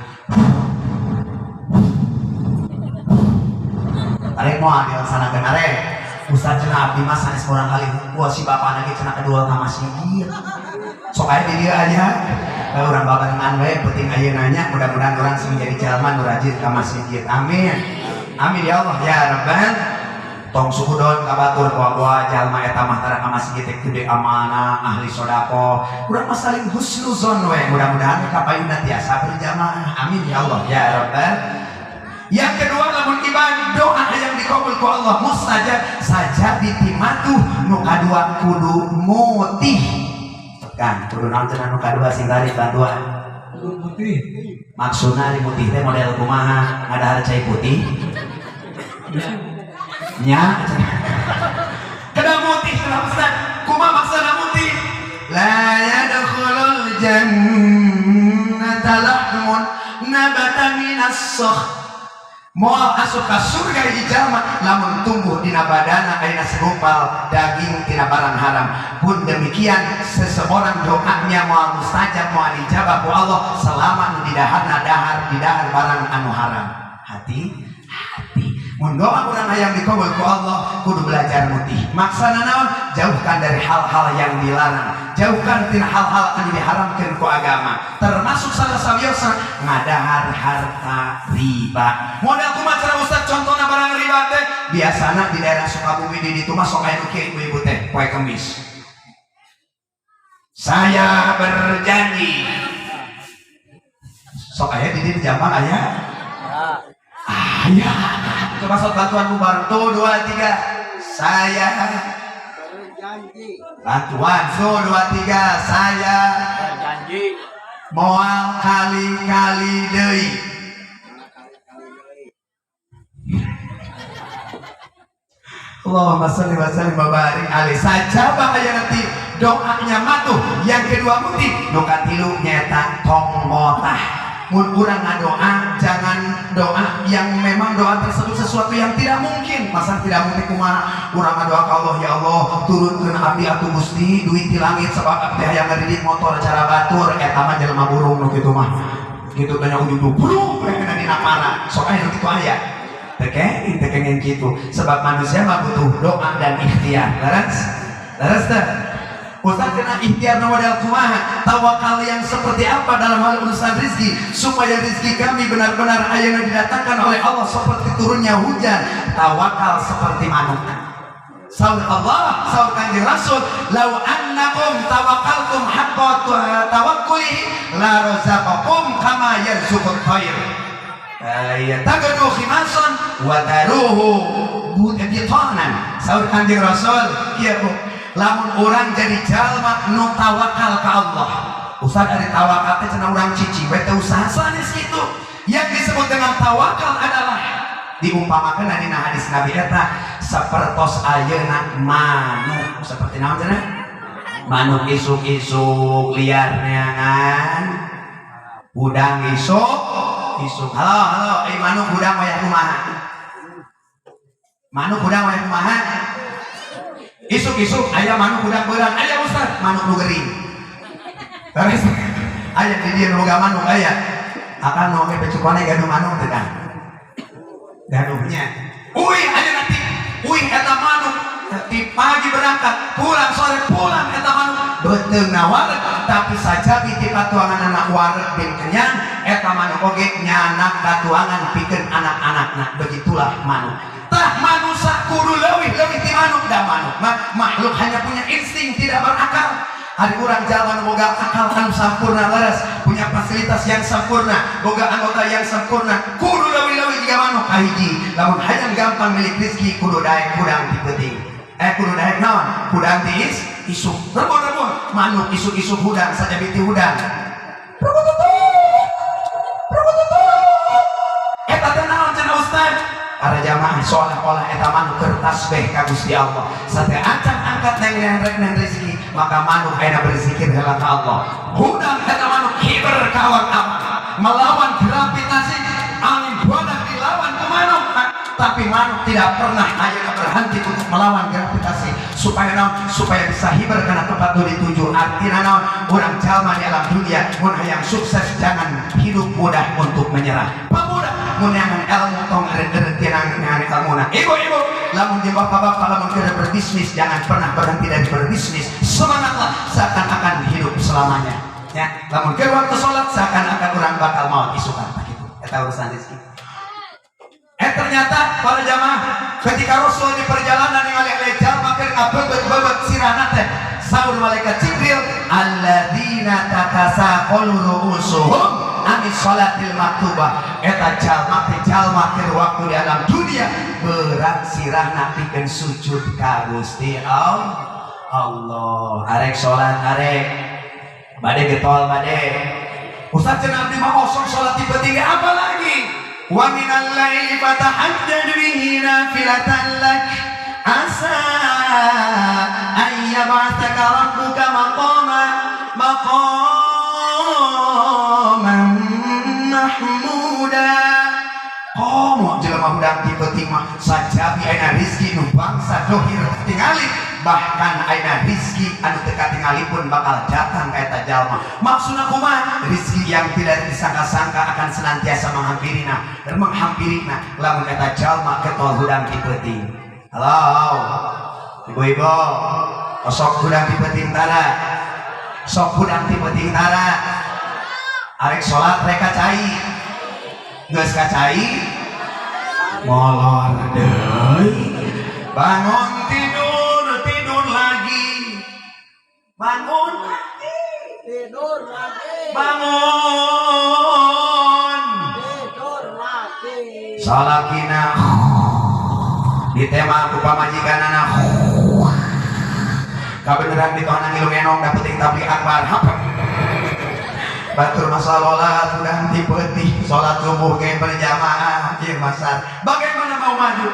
Arek moal dilaksanakeun arek. Ustaz, cenah abdi mah sanes murangkalih hungkul, si bapana ge cenah kedua ka masjid. Sok aya di dieu aya. Urang babarengan we penting ayeuna nya, mudah-mudahan urang sing jadi jalma nu rajin ka masjid. Amin. Amin ya Allah ya Rabbal. Tong suudzon ka batur, bawa jalma eta mah tara ka masjid teh gede amanah, ahli sedekah. Urang mah saling husnuzon we, mudah-mudahan kapayunna tiasa berjamaah. Amin ya Allah ya Rabbal. Yang kedua, lamun ibadah doa yang dikabul ku Allah mustajab saja ditimatuh, nu kadua kudu mutih. Kan kudu naon cenah nu kadua? Sing tarik bantuan. Kudu mutih. Maksudna ari mutih teh model kumaha? Ngadahar cai putih? Nya. Kedah mutih cenah, Ustaz. Kumaha maksudna mutih? La yadkhulul jannata lahmun nabata minas sukh. Moal asup ka surga hiji jalma lamun tumbuh dina badana ayeuna segumpal daging tina barang haram. Pun demikian, seseorang doanya moal mustajab, moal dijabah ku Allah selama nu didaharna dahar didahar barang anu haram. Hati hati, mun doa urang hayang dikabul ku Allah kudu belajar mutih. Maksana naon? Jauhkan dari hal-hal yang dilarang, jauhkan tina hal-hal anu diharamkeun ku agama, termasuk salah sawiosna ngadahar harta riba. Modal kumaha cara, Ustaz, contohna barang riba teh? Biasana di daerah Sukabumi di ditu mah sok aya nu kieu, ibu-ibu teh poe Kemis, "Saya berjanji." Sok aya di dieu, di Jampang aya. Ah ya, coba sok bantuan bubar tuh, dua tiga, saya Berjanji. Bantuan so, dua tiga, saya Berjanji. Moal kali-kali deui. Kali-kali deui. Allahumma sholli wa sallim wa barik alaihi. Sajaba aya nanti doanya matuh. Yang kedua mutih, nu katilu nyata tong motah. Mun urang ngadoa, jangan doa yang memang doa tersebut sesuatu yang tidak mungkin. Masa tidak mungkin kumaha? Urang ngadoa ka Allah, "Ya Allah, turunkeun abdi atuh Gusti duit di langit, sebab abdi hayang ngeridit motor cara batur." Eta mah jelema burung nu kitu mah. Kitu tanya ujung burung kena dina para. Sok aya nu kitu aya. Teu kenging kitu. Sebab manusia mah butuh doa dan ikhtiar. Leres? Leres teh? Ustaz, kena ikhtiar model kumaha? Tawakal yang seperti apa dalam hal urusan rizki supaya rizki kami benar-benar ayeuna didatangkan oleh Allah seperti turunnya hujan? Tawakal seperti manuk. Saur Allah, saur Kanjeng Rasul, "Lau annakum tawakkaltum haqqa tawakkuli la razaqakum kama yarzuqut thair." Ya taghdu khimasan wa taruhu bitanan. Saur Kanjeng Rasul, kieu Bu, lamun urang jadi jalma nu tawakal ka Allah. Ustaz, ari tawakal teh cenah urang cicing we teu usaha? Sanes kitu. Yang disebut dengan tawakal adalah diumpamakeun dina hadis Nabi eta sapertos ayeuna manuk. Seperti naon cenah? Manuk isuk-isuk liar neangan hudang, isuk isuk. Halo, halo, eh, manuk hudang wayah kumaha? Manuk hudang wayah kumaha? Isuk-isuk aya manuk hudang beurang aya, Ustaz? Manuk nu gering. Terus aya di dieu nu boga manuk? Aya akan nu oge pecukone gaduh manuk teh kan gaduhnya. Uih aya nanti, uih eta manuk di pagi berangkat, pulang sore, pulang eta manuk beuteungna wareg, tapi sajabi ti patuangan anak wareg bin kenyang, eta manuk oge nyanak katuangan pikeun anak-anakna. Begitulah manuk. Tah, manusia kudu leuwih leuwih ti manuk, da manuk mah makhluk hanya punya insting, tidak berakal. Ari urang jalma nu boga akal anu sampurna, leres, punya fasilitas yang sempurna, boga anggota yang sempurna, kudu leuwih-leuwih jiga manuk. Kahiji, lamun hayang gampang milik rezeki, kudu daek hudang ti peuting, eh, kudu daek naon, hudang ti isuk. Rebun-rebun manuk isuk-isuk hudang saja biti hudang. Eta teh naon cenah, Ustaz? Para jamaah, seolah-olah eta manuk keur tasbih ka Gusti Allah. Sateuacan angkat neng neng rek neng rezeki, maka manuk ayeuna berzikir heula ka Allah. Hudang eta manuk kiber ka awang-awang, melawan gravitasi, angin badak dilawan ku manuk, tapi Tapi manuk tidak pernah ayeuna berhenti untuk melawan gravitasi. Supaya naon? Supaya bisa hiber kana tempat nu dituju. Artinya naon? Urang jalma di alam dunia mun hayang sukses, jangan hidup mudah untuk menyerah. Pemuda, mun neangan ilmu, tong eureun neangan ilmuna. Ibu-ibu, lamun di bapak-bapak, lamun keur berbisnis, jangan pernah berhenti dari berbisnis. Semangatlah seakan-akan hidup selamanya. Ya, lamun keur waktu sholat seakan-akan orang bakal maut isukan begitu. Eta urusan rezeki. Eh, ternyata para jamaah, ketika Rasul di perjalanan ningali aya jalma keur ngabebet-bebet sirahna teh, saur malaikat Jibril, "Alladzina tatasaqalu ru'usuhum anis sholatil maktubah." Eta jalma teh jalma keur waktu di alam dunia berat sirahna pikeun sujud ka Gusti Allah. Allah, arek salat, arek bade getol, bade. Ustaz, cenah abdi mah osok salat tipe tiga, apalagi wa minal laili fatahajjad bihi nafilatan lak asa an yab'atsaka rabbuka maqama maqaman mahmuda. Komo jelema hudang ti peuting mah, sajabi ayeuna rizki nu bangsa dohir tingali, bahkan ayeuna rizki anu teu katingali pun bakal datang ka eta jalma. Maksudna kumaha? Rizki yang tidak disangka-sangka akan senantiasa menghampirina, menghampirina lamun eta jalma getol hudang ti peuting. Halo, ibu-ibu, osok hudang ti peuting tara? Sok hudang ti peuting tara? Arek salat rek ka cai, geus ka cai molor deui. Bangun tidur, tidur lagi, bangun lagi, Tidur lagi. Bangun. Tidur lagi. Salakina ditema ku pamajikanana, kabeneran ditohana ngilu enong da penting tabligh akbar. Batur masa sholat udah ti peuting, sholat subuh ge berjamaah ieu masar, bagaimana mau maju?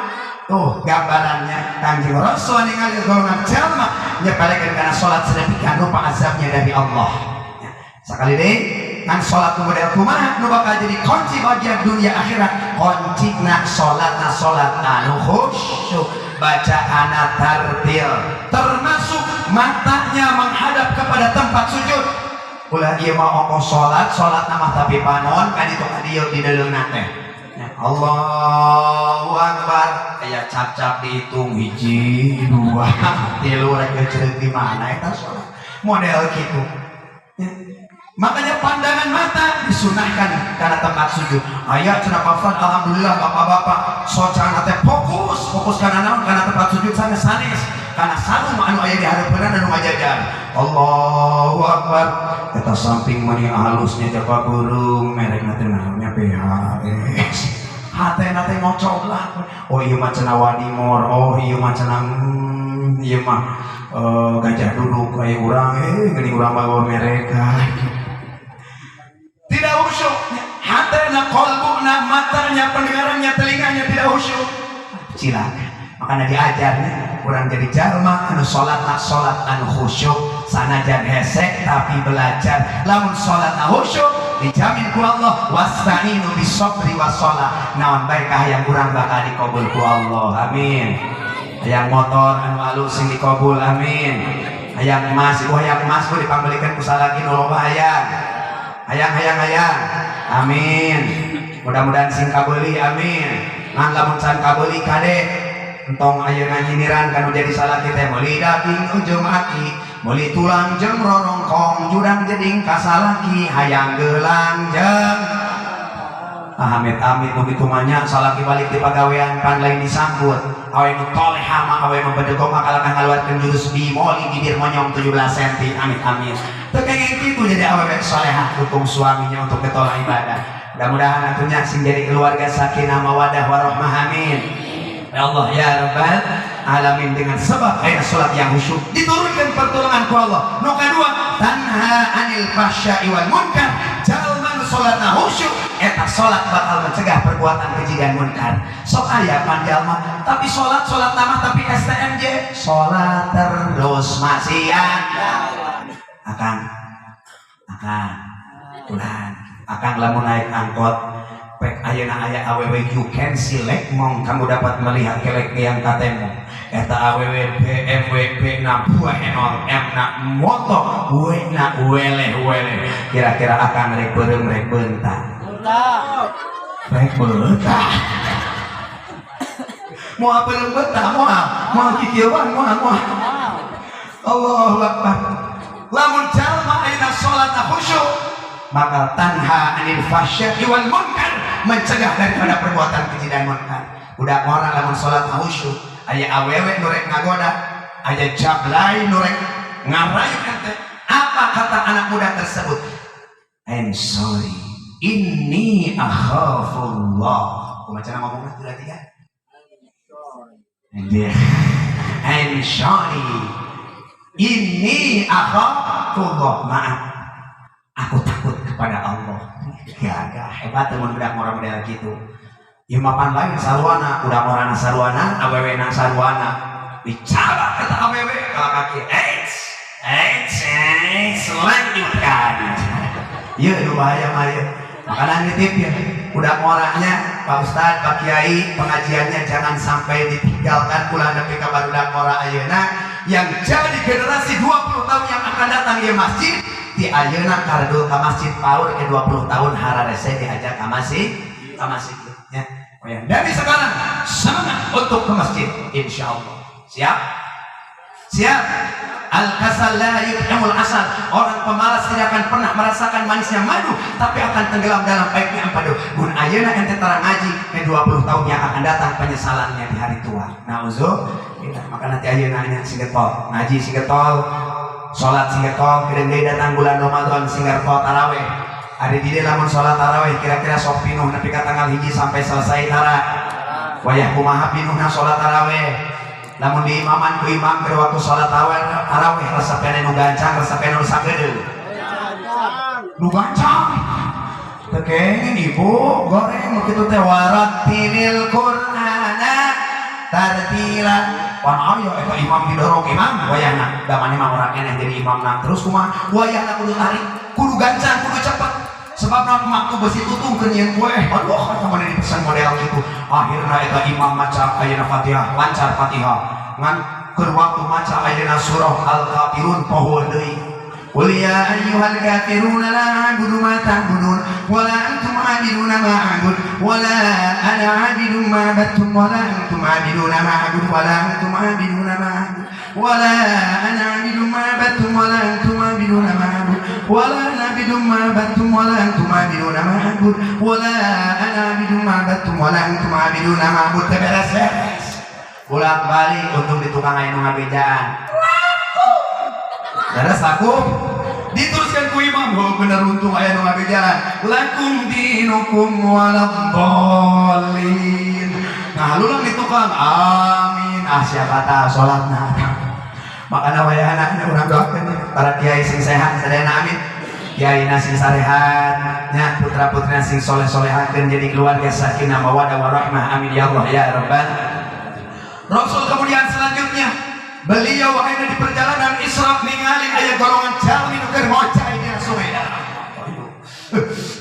Tuh gambarannya, Kanjeng Rasul ningali golongan jalma nyepelekeun kana sholat sedemikian rupa azabnya dari Allah. Ya, sakali deui kan, sholat nu model kumaha nu bakal jadi kunci bagian dunia akhirat? Kuncina sholat na sholat anu khusyuk, bacaan tartil, termasuk matanya menghadap kepada tempat sujud. Ulah ieu mah ongkoh salat, salat mah tapi panon kan itu ka dieu di deuleungna teh. Ya, Allahu Akbar, aya cap-cap dihitung hiji, dua, tilu, rek cereuk di mana eta salat model gitu. Ya. Makanya pandangan mata disunahkan karena tempat sujud. Aya cenah Pak Ustaz, alhamdulillah bapak-bapak socana teh fokus, fokus kana naon? Kana tempat sujud sanes sanes. Kana sarung anu aya di hareupeunna anu ngajajar. Allahu Akbar. Eta samping mani halusnya japa burung merekna teh naonnya PHS. Hatena teh ngocok. Oh, ieu mah cenah Wadimor, oh ieu mah cenah ieu mah gajah duduk kayak urang, geuning urang bawa mereka. Tidak khusyuk. Hatena, kolbuna, matanya, pendengarannya, telinganya tidak khusyuk. Cilaka. Makanya diajarnya kurang jadi jalma anu salat nak salat anu khusyuk, sanajan hesek tapi belajar. Lamun salat na khusyuk, dijamin ku Allah, wasta'inu bisobri wassalah, naon bae kahayang urang bakal dikabul ku Allah. Amin. Hayang motor anu alus sing dikabul, amin. Hayang emas, ibu, hayang emas bu dipangbelikeun ku salaki nu loba. Hayang, hayang, hayang, hayang, amin. Mudah-mudahan sing kabeuli, amin. Ngan lamun can kabeuli, kade entong ayeuna nyindiran kanu jadi salaki teh, meuli daging ujung aki, meuli tulang jeung rorongkong, jurang jeding ka salaki, hayang gelang jeung ah, amit amit nu kitu mah nya. Salaki balik di pagawean pan lain disambut. Awe nu toleha mah, awe nu bedegong mah kalakah ngaluarkeun jurus bimoli bibir monyong 17 cm. Amit amit teu kenging kitu. Jadi awewe soleha dukung suaminya untuk getol ibadah. Mudah-mudahan atunya sing jadi keluarga sakinah mawadah warahmah, amin ya Allah ya Rabbal alamin. Dengan sebab ayat salat yang khusyuk diturunkan pertolongan ku Allah. Nu kadua, tanha anil fahsya'i wal munkar. Jalma nu salatna khusyuk, eta salat bakal mencegah perbuatan keji dan munkar. Sok aya pan jalma tapi salat, salat nama tapi STMJ, salat terus maksiat. Akan akan ulah akang lamun naik angkot. Pek ayeuna aya awewe, you can see lekmong, kamu dapat melihat kelek yang katemu. Eta awewe BMW B na buah enol M na moto W na weleh weleh. Kira-kira akan rek beureum rek beunta? Rek beunta. Moal beureum betah, moal moal kikieuan, moal moal. Allahu Akbar. Lamun jalma ayeuna salat khusyuk, maka tanha anil fahsya'i wal munkar, mencegah daripada perbuatan keji dan munkar. Udah orang lamun salat khusyuk, aya awewe nu rek ngagoda, aya jablay nu rek ngarayu ente, apa kata anak muda tersebut? I'm sorry, inni akhafullah. Kumaha cara ngomongna tuh lagi ya? I'm sorry, inni akhafullah. Maaf, aku takut kepada Allah. Gagah, hebat teman budak orang model gitu ya. Mapan lain sarwana, udah orang sarwana, awewe na sarwana, bicara kata awewe kalau kaki, eits eits eits, lanjutkan ya. Itu bahaya mah ya. Makanan nitip ya, udah orangnya Pak Ustadz, Pak Kiai, pengajiannya jangan sampai ditinggalkan ulah nepi ka barudak ngora ayeuna yang jadi generasi 20 tahun yang akan datang di masjid. Di ayeuna kardul ka masjid paur, ke 20 tahun hararese diajak ka masjid, ka masjid ya. Oh ya, dari sekarang semangat untuk ke masjid, insya Allah. Siap siap. Al kasal la yut'imul asal. Orang pemalas tidak akan pernah merasakan manisnya madu, tapi akan tenggelam dalam pahitnya empedu. Mun ayeuna ente tara ngaji, ke 20 tahun yang akan datang penyesalannya di hari tua. Nauzubillah. Maka nanti ayeuna nya sing getol, ngaji sing getol, salat sing getol, kedeung deui datang bulan Ramadan sing getol taraweh. Ari di lamun salat taraweh kira-kira sok pinuh nepi ka tanggal 1 sampai selesai tara? Wayah kumaha pinuhna salat taraweh? Lamun di imaman ku imam ke waktu salat taraweh, taraweh resep keneh nu gancang, resep keneh nu sakedeung? Nu gancang. Teu kenging ibu goreng nu kitu teh, warattilil qur'ana tartila. Pan aya eta imam didorong imam wayahna, da maneh mah ora keneh jadi imamna. Terus kumaha wayahna? Kudu tarik, kudu gancang, kudu cepet, sebab waktu besi tutung keur nyieun kue. Aduh, eta mana dipesan model gitu. Akhirna eta imam maca ayeuna Fatihah lancar, Fatihah ngan keur waktu maca ayeuna surah Al-Kafirun poho deui. Qul ya ayyuhal kafiruna la a'budu ma ta'budun wa la antum 'abiduna ma a'bud wa la ana 'abidun ma 'abadtum wa la antum 'abiduna ma a'bud wa la antum 'abiduna ma a'bud wa la ana 'abidun ma 'abadtum wa la antum 'abiduna ma a'bud wa la ana 'abidun ma 'abadtum wa la antum 'abiduna ma a'bud wa la ana 'abidun ma 'abadtum wa la antum 'abiduna ma a'bud. Teu beres-beres, bolak-balik. Untung di tukang aya nu ngabejaan, beres aku. Diteruskan ku imam, oh bener, untung aya nu ngabejaan, lakum dinukum waladdallin. Nah, lulang di tukang, amin. Ah, siapa tahu salatna. Makana wayahna urang doakeun para kiai sing sehat sadayana, amin. Kiai sing sarehat nya, putra putrina sing soleh solehakeun, jadi keluarga sakinah mawadah warahmah, amin ya Allah ya rabbal. Rasul kemudian selanjutnya beliau akhirnya di perjalanan Isra ningali aya golongan jalmi nu keur ngocai dina sungai darah.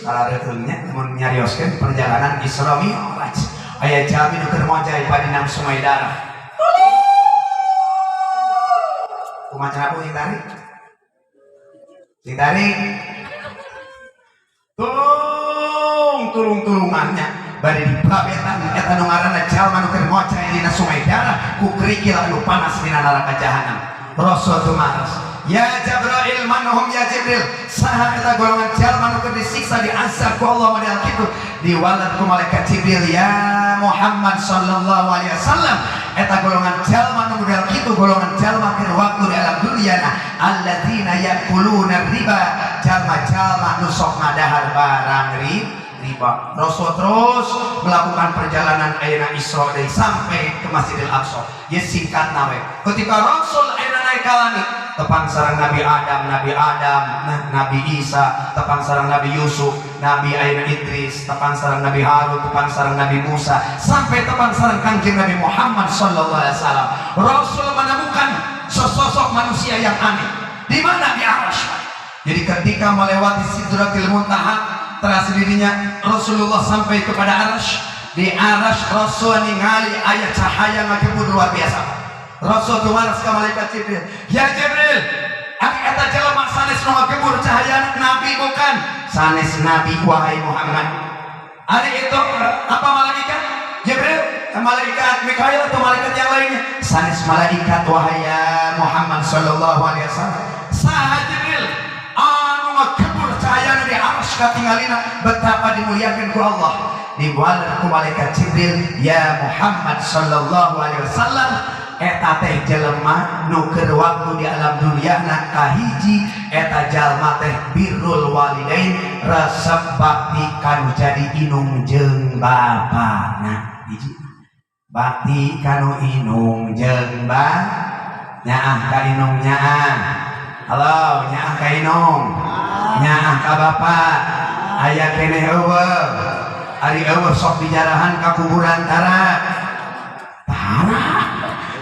Karareuteungnya mun nyarioskeun perjalanan Isra Mi'raj. Aya jalmi nu keur ngocai padinam sungai darah. Kumaha cara sing tarik? Sing tarik. Tulung, tulung-tulungannya bari dibabetan eta nu ngaranna jalma nu keur ngocai dina sungai darah ku kerikil anu panas dina neraka jahanam. Rasul tumaros, ya Jibril, manhum ya Jibril? Saha eta golongan jalma nu keur disiksa, diazab ku Allah model kitu? Diwaler ku malaikat Jibril, ya Muhammad sallallahu alaihi wasallam, eta golongan jalma nu model kitu golongan jalma keur waktu di alam dunia na alladzina ya'kuluna riba, jalma-jalma nu sok ngadahar barang riba. Rasul terus melakukan perjalanan ayeuna Isra deui sampai ke Masjidil Aqsa. Ya, singkat nawe. Ketika Rasul ayeuna naik ka langit, tepang sareng Nabi Adam, Nabi Adam, nah, Nabi Isa, tepang sareng Nabi Yusuf, Nabi ayeuna Idris, tepang sareng Nabi Harun, tepang sareng Nabi Musa, sampai tepang sareng Kangjeng Nabi Muhammad sallallahu alaihi wasallam. Rasul menemukan sesosok manusia yang aneh. Di mana? Di Arasy. Jadi ketika melewati Sidratil Muntaha, Teras dirinya Rasulullah sampai kepada Arasy. Di Arasy Rasul ningali aya cahaya ngagebur luar biasa. Rasul tumaros ka malaikat Jibril, "Ya Jibril, ari eta jelema sanes nu ngagebur cahaya nabi bukan?" "Sanes nabi, wahai Muhammad." "Ari itu apa malaikat Jibril, malaikat Mikail atau malaikat yang lainnya?" "Sanes malaikat, wahai ya Muhammad sallallahu alaihi wasallam." "Saha, Jibril, anu ngagebur cahaya di Arasy katingalina betapa dimuliakan ku Allah?" Dibualan ku malaikat Jibril, "Ya Muhammad sallallahu alaihi wasallam, eta teh jelema nu keur waktu di alam dunia na kahiji eta jalma teh birrul walidain, resep bakti kanu jadi inung jeung bapana." Hiji, bakti kanu inung jeung ba nyaah ka inung, nyaah. Halo, nyaah ka inung, nyaah ka bapak. Aya keneh euweuh? Ari euweuh sok dijarahan ka kuburan. Tara, tara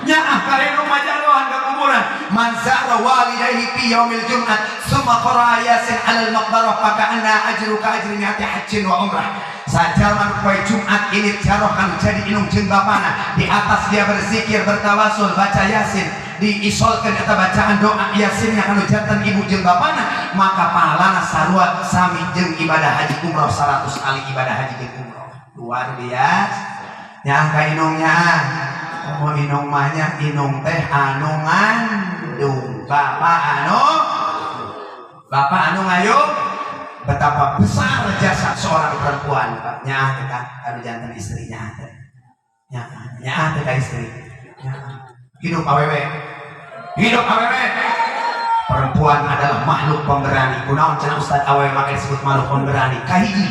nyaah ka inung mah jarahan ka kuburan. Man zara walidayhi fi yaumil jum'at summa qara'a yasin 'alal maqbarah faka'anna ajru ka ajri mi'ati hajjin wa umrah. Sajalma poe Jumat ini jaroh kanu jadi inung jeung bapana, di atas dia berzikir, bertawasul, baca yasin, diisolkeun eta bacaan doa yasinnya kanu janten ibu jeung bapana, maka pahalana sarua sami jeung ibadah haji umroh, 100 kali ibadah haji jeung umroh. Luar biasa. Nyaah ka inung, nyaah. Mau inung mah nya, inung teh anu ngandung, bapak anu, bapak anu ngayung. Betapa besar jasa seorang perempuan, Pak. Nyaah teh ka anu janten istri, nyaah teh, nyaah, nyaah teh ka istri, nyaah. Hidup awewe, hidup awewe. Perempuan adalah makhluk pemberani. Kunaon cenah, Ustaz, awewe maka disebut makhluk pemberani? Kahiji,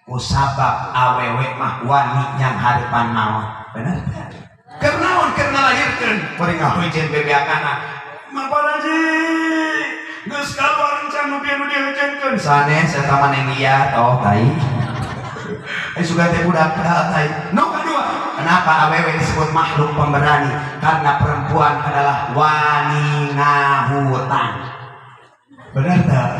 kusabab awewe mah wani nyanghareupan maot. Bener teh? Kernaon? Karena lahirkeun. Bari ngahujeun bebeakana. "Mah Haji geus kaluar encan nu bieu nu diheujeunkeun." Sanes eta mah neng iya toh tai. Eh, sugan teh budak padahal tai. Nu kadua, kenapa awewe disebut makhluk pemberani? Karena perempuan adalah wani ngahutang. Bener tak?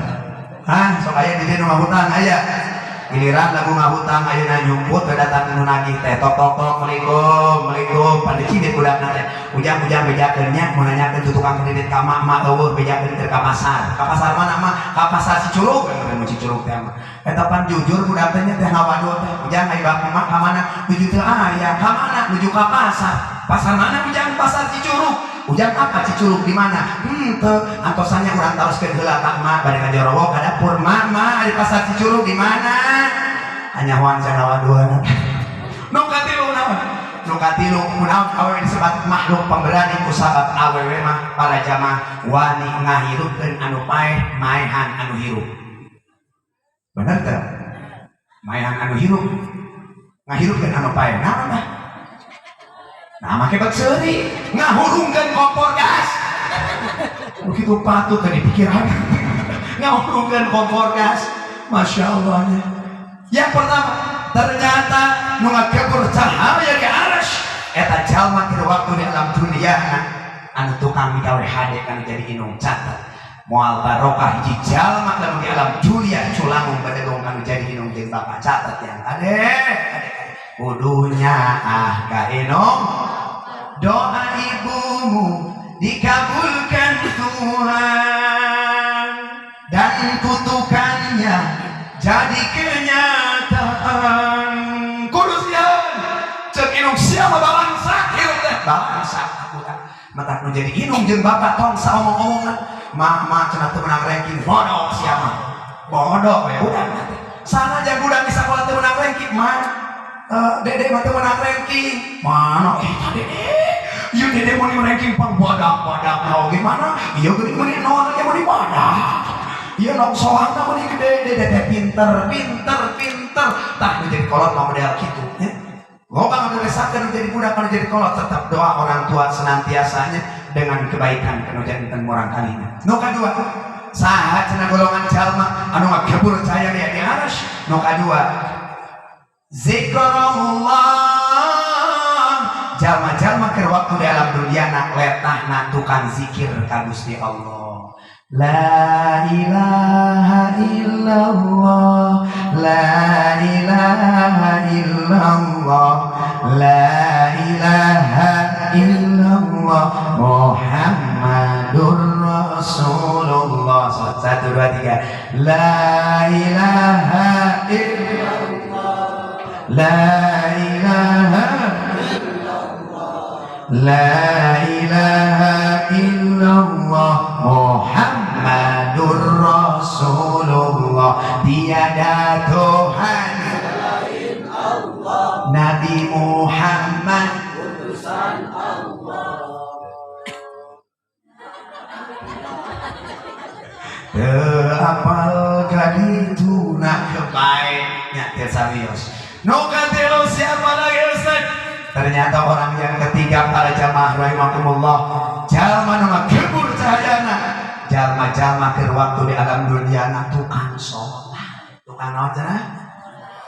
Hah, sok aya di dieu nu ngahutang aya? Giliran lagu ngahutang ayeuna nyumput we, datang nu nagih teh, tok tok tok, "Assalamualaikum, assalamualaikum." Pan dicidit budakna teh. "Ujang, ujang, bejakeun nya, mau nanyakeun tu tukang kredit ka mak, mak euweuh, bejakeun keur ka pasar." "Ka pasar mana, Mak?" "Ka pasar Cicurug." Kan mun Cicurug teh mah. Eta pan jujur budak teh nya teh ngawado teh. "Ujang, ai bapak mak ka mana?" "Nuju teu aya." "Ka mana?" "Nuju ka pasar." "Pasar mana, Ujang?" "Pasar Cicurug." "Ujang, apa Cicurug di mana?" Teu antosannya urang taroskeun heula ka emak, bade ngajorowo ka dapur. "Mak, mak, di pasar Cicurug di mana?" Hanya wan ngawaduan. Nu katilu naon? Nu katilu, kunaon awewe disebut makhluk pemberani? Kusabab awewe mah, para jamaah, wani ngahirupkeun anu paeh, maehan anu hirup. Bener teu? Maehan anu hirup, ngahirupkeun anu paeh. Naon tah? Nah, make bak seuri ngahurungkeun kompor gas. Begitu patut tadi pikiran. Ngahurungkeun kompor gas. Masya Allah. Yang pertama, ternyata nu ngagebur cahaya di Arasy eta jalma keur waktu di alam dunia anu tukang migawe hade kanu jadi inung. Catat, moal barokah hiji jalma lamun di alam dunia culangung bedegong kanu jadi inung jeung bapak. Catat yang kade, kade, kade. Kudu nyaah ka inung, doa ibumu dikabulkan Tuhan dan kutukannya jadi kenyataan. Kudu sieun cek inung sia mah balangsak hirup teh balangsak aku teh. Matak nu jadi inung jeung bapak tong saomong-omongan. "Mak, mak, cenah teu menang ranking." "Bodoh sia mah, bodoh." We budak teh sanajan budak di sekolah teu menang ranking, "Mak, dede mah teu menang ranking." "Mana eta dede? Ieu dede mun ranking pang badak-badak na oge mana? Ieu geuning meuni nol ge meuni badak. Ieu nok soangna meuni gede, dede teh pinter, pinter, pinter." Tah, nu jadi kolot mah model kitu nya. Loba ngageresakeun nu jadi budak nu jadi kolot, tetap doa orang tua senantiasanya dengan kebaikan kanu janten murang kalina. Nu kadua, saha cenah golongan jalma anu ngagebur cahaya di Arasy? Nu kadua, zikrullah, jalma-jalma keur keur waktu di alam dunia nak letahna tukang zikir ka Gusti Allah. La ilaha illallah, la ilaha illallah, la ilaha illallah, Muhammadur Rasulullah. 1, 2, 3. La ilaha illallah, la ilaha illallah, la ilaha illallah, Muhammadur Rasulullah. Tiada Tuhan selain Allah, Nabi Muhammad utusan Allah. Teu apal kadituna kebaiknya teu samios. Nu katilu siapa lagi Ustaz? Ternyata orang yang ketiga para jamaah rahimakumullah, jalma nu ngakebur cahayana, jalma-jalma keur waktu di alam dunia na tukang sholat. Tukang naon cenah?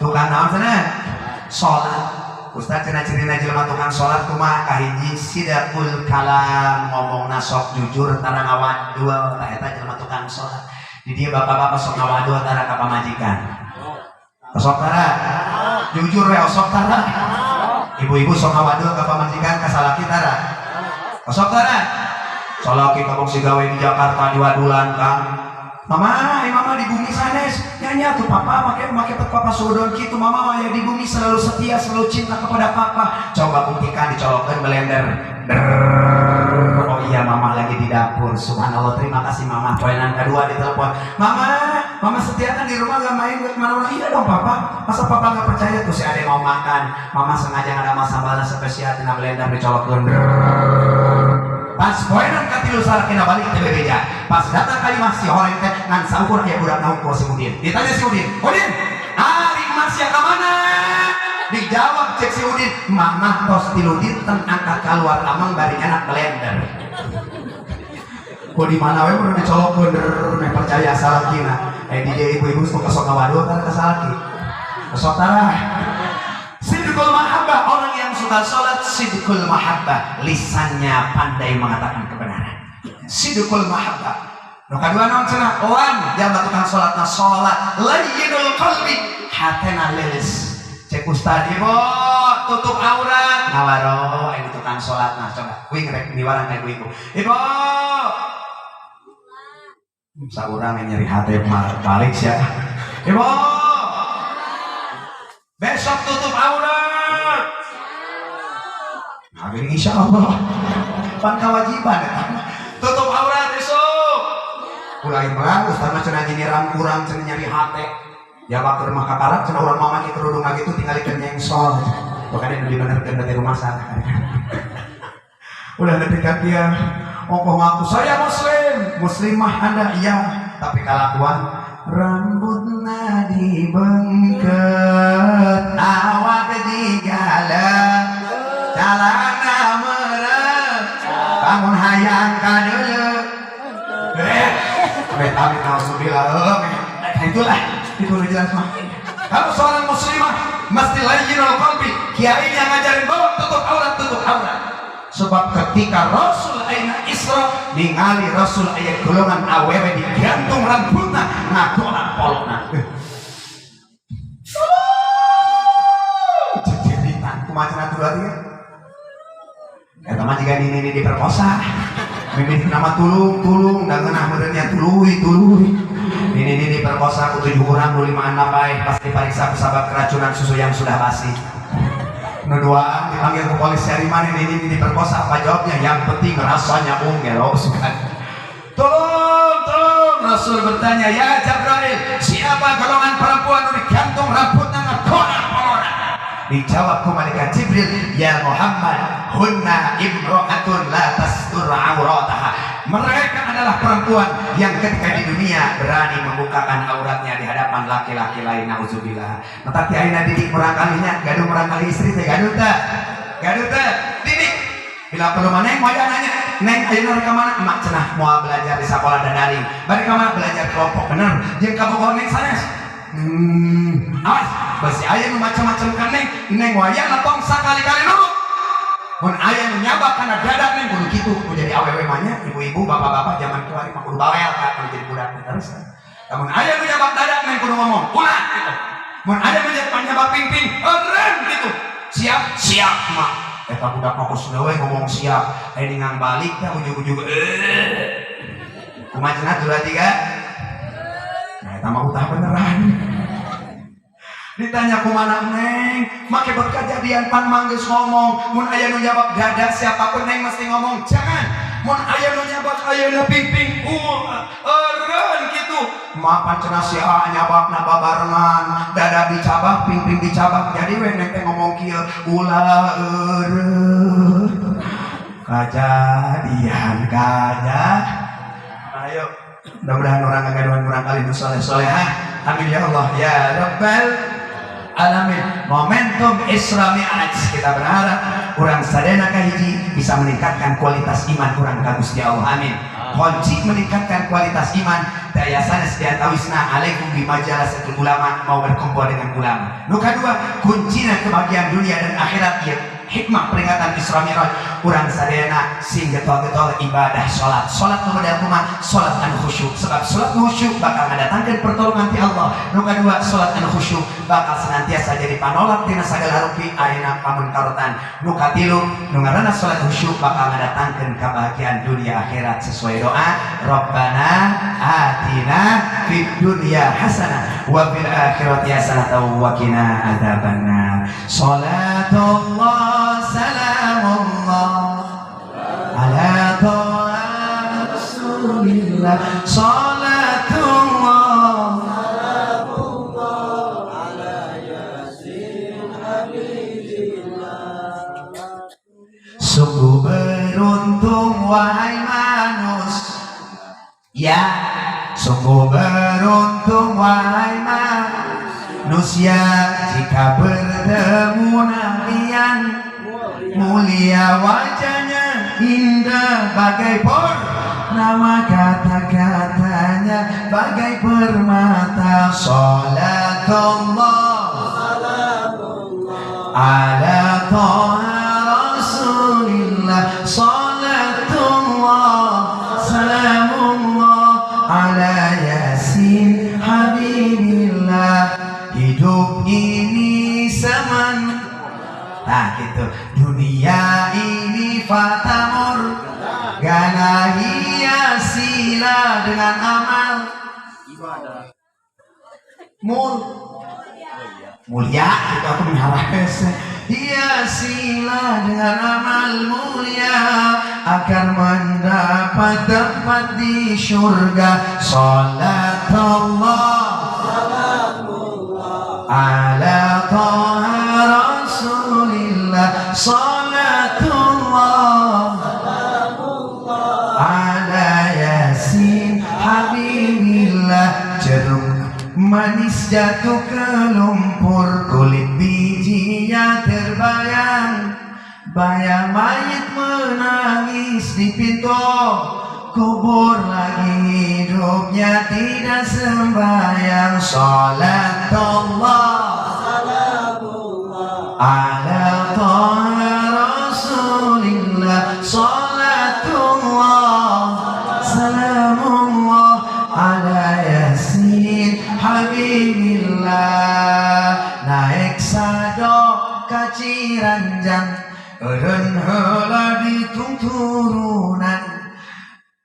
Tukang naon cenah? Sholat. Ustaz cenah cirina jelema tukang sholat kumaha? Kahiji sidaqul kalam, ngomongna sok jujur tara ngawadul, tah eta jelema tukang sholat. Di dieu bapak-bapak sok ngawadul tara ka pamajikan. Sok tara? Jujur we sok tara. Ibu-ibu sok ngawadul ka pamajikan ka salaki tara. Sok tara? Salaki kabong si gawe di Jakarta diwadulan Kang. Mama, mama di bumi sanes. Nyanyi tuh papa make make papa sodon kitu, mama mah ya di bumi selalu setia, selalu cinta kepada papa. Coba buktikan dicolokkeun blender. Drrrr. Oh iya mama lagi di dapur. Subhanallah, terima kasih mama. Poenan kedua ditelepon. Mama, mama setia kan di rumah gak main gak kemana-mana. Iya dong papa. Masa papa gak percaya tuh si ade mau makan. Mama sengaja ngada sambalna spesial tina blender dicolokkeun. Drrrr. Pas poenan katilu salakina balik teh bebeja. Pas datang kalimah si horeng teh ngan saukur aya budak naung si Udin. Ditanya si Udin, "Udin, ari mas ya ka mana?" Dijawab cek si Udin, "Mama tos tilu dinten angkat keluar amang bari nyanak blender." Ku di mana we mun dicolokkeun meh percaya salakina. Di dieu ibu-ibu suka sok ngawadul tara ka salaki. Sok tara. Sidqul mahabbah, orang yang suka sholat sidqul mahabbah, lisannya pandai mengatakan kebenaran. Sidqul mahabbah. Nu kadua naon cenah? Lam jalma tukang salatna salat layyinul qalbi, hatena leuleus. Cek ustad ibu tutup aurat ngawaro ini tukang salatna. Coba kuing rek miwarang ka ibu-ibu. Ibu saurang nyeri hate balik sia. Ibu besok tutup aurat. Nah, ini insya Allah pan kewajiban tutup aurat besok. Mulai melang ustaz mah cenah nyinyiran urang cenah nyari hate. Ya bakeur mah kakarak cenah urang mah make kerudung gitu tinggalikeun nyengsol. Makanya nu dibenerkeun dari rumah sana. Udah nepi ka kieu ongkoh ngaku saya muslim, muslimah Anda iya, tapi kalakuan rambutna dibengket, awak digalek, calana merek, bangun hayang kadeuleu. Amit amit nauzubillah. Nah, itulah itu udah jelas mah. Kalau seorang muslimah mesti layyinul qalbi, kiai yang ngajarin bawa tutup aurat, tutup aurat. Sebab ketika Rasul aina Isra ningali Rasul aya golongan awewe digantung rambutna ngagolak polona. Jejeritan kumaha cenah tuh ya? Eta mah jiga nini diperkosa. Mimpi nama tulung tulung da ngeunah meureunnya tuluy tuluy. Nini diperkosa ku 7 orang nu 5 bae pas diperiksa ku sabab keracunan susu yang sudah basi. Nu duaan dipanggil ke polisi dari mana ini diperkosa, apa jawabnya? Yang penting rasanya gelo suka. Tolong, tolong. Rasul bertanya, ya Jabrail, siapa golongan perempuan nu digantung rambutna ngagolak polona? Dijawab ku malaikat Jibril, ya Muhammad, hunna imro'atun la tastur aurataha. Mereka adalah perempuan yang ketika di dunia berani membukakan auratnya di hadapan laki-laki lain. Nauzubillah. Mata kiai didik murangkalinya, gaduh murangkali istri teh gaduh teh. Gaduh teh, didik. Bila perlu mana neng moya nanya, neng ayeuna rek ka mana? Emak cenah moal belajar di sekolah dan daring. Bari ka mana belajar kelompok bener. Jeung kabogoh neng sanes. Awas, basi aya nu macam-macam ka neng, neng wayahna tong sakali-kali nurut. Mun aya nu nyabak kana dada neng kudu kitu, nu jadi awewe mah nya, ibu-ibu, bapak-bapak zaman kiwari mah kudu bawel ka kudu jadi budak terus. Lamun aya nu nyabak dada neng kudu ngomong, ulah gitu. Mun aya nu nyabak pingping, eureun gitu. Siap, siap mak. Eta budak mah kos we ngomong siap. Aya ningang balik teh ujug-ujug eh. Kumaha cenah dua tiga? Nah, eta mah utah beneran. Ditanya kumana neng, make bet kejadian pan manggeus ngomong, mun aya nu nyabak dada siapapun neng mesti ngomong jangan. Mun aya nu nyabak ayeuna pingping, eureun kitu. Ma pancena si A nyabakna babarengan, dada dicabak, pingping dicabak, jadi we neng teh ngomong kieu, ulah eureun. Kajadian kaja. Ayo, mudah-mudahan urang ngagaduhan kurang kali nu soleh solehah. Amin ya Allah ya Rabbal alamin. Momentum Isra Mi'raj kita berharap urang sadayana kahiji bisa meningkatkan kualitas iman urang ka Gusti Allah. Amin. Kunci meningkatkan kualitas iman daya sanes diantawisna alaikum bimajalasatil ulama, mau berkumpul dengan ulama. Nu kadua, kuncina kebahagiaan dunia dan akhirat ieu hikmah peringatan Isra Mi'raj urang sadayana sing getol-getol ibadah salat. Salat nu model kumaha? Salat anu khusyuk. Sebab salat nu khusyuk bakal ngadatangkeun pertolongan ti Allah. Nu kadua, salat anu khusyuk bakal senantiasa jadi panolak tina sagala rupi ayeuna pamunkarotan. Nu katilu, nu ngaranna salat khusyuk bakal ngadatangkeun kebahagiaan dunia akhirat sesuai doa Rabbana atina fid dunya hasanah wa fil akhirati hasanah wa qina adzabannar. Salatullah salamullah ala Toha Rasulillah. Salatullah salamullah ala Yasin Habibillah. Sungguh beruntung wahai manusia, sungguh beruntung wahai manusia, jika bertemu Nabi yang mulia, wajahnya indah bagai purnama, kata-katanya bagai permata. Salatullah salamullah ala Toha Rasulillah. Salatullah salamullah ala Yasin Habibillah. Hidup ini semen, nah gitu, dunia ini fatamor gana, hiasilah dengan amal ibadah mul mulia gitu. Aku mengharap hiasilah dengan amal mulia agar mendapat tempat di surga. Salatullah salamullah ala Toha Rasulillah. Salatullah salamullah ala Yasin Habibillah. Jeruk manis jatuh ke lumpur, kulit bijinya terbayang bayang, mayit menangis di pintu kubur, lagi hidupnya tidak sembahyang. Salatullah salamullah ala Toha Rasulillah. Salatullah salamullah ala Yasin Habibillah. Naik sado ka Ciranjang, eureun heula ditungturunan,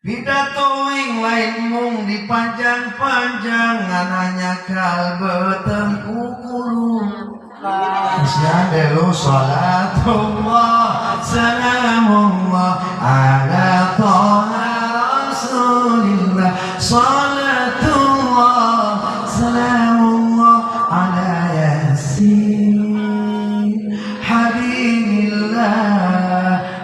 pidato ing lain mung dipanjang-panjang, ngananya kal beuteung kukurung. Syadelu salatullah salamullah ala Toha Rasulillah. Salatullah salamullah ala Yasin Habibillah.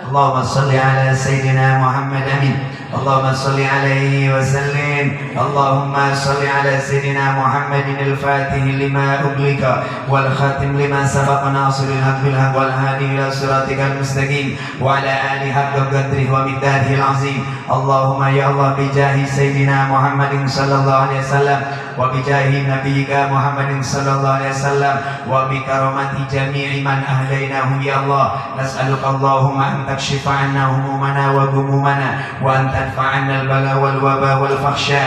Allahumma salli ala Sayyidina Muhammad. Amin. Allahumma sholli alaihi wa sallim. Allahumma sholli ala sayyidina Muhammadin al-fatih lima uglika wal khatim lima sabaqa nasiril haq bil haq wal hadi ila siratikal mustaqim wa ala alihi haqqa qadrihi wa miqdarihi al-azim. Allahumma ya Allah bijahi sayyidina Muhammadin sallallahu alaihi wasallam wa bijahi nabiyyika Muhammadin sallallahu alaihi wasallam wa bi karamati jami'i man ahdainahum ya Allah nas'aluka Allahumma an takshifa 'anna humumana wa gumumana wa an tadfa 'anna al-bala wal waba wal fahsya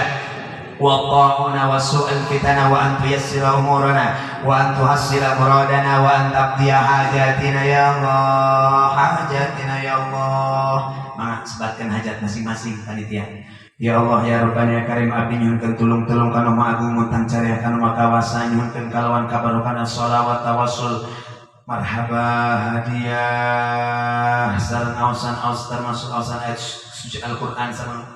wa ta'una wa su'al fitana wa an tuyassira umurana wa an tuhassila muradana wa an taqdiya hajatina ya Allah, hajatina ya Allah. Mangga sebatkan hajat masing-masing panitia. Ya Allah ya Rabbana ya Karim abdi nyuhunkeun tulung-tulung kana Maha Agung muntang cariah kana Maha Kawasa nyuhunkeun kalawan kabarokana sholawat tawassul marhaba hadiah sareng aosan aos termasuk aosan ayat suci Al-Qur'an sareng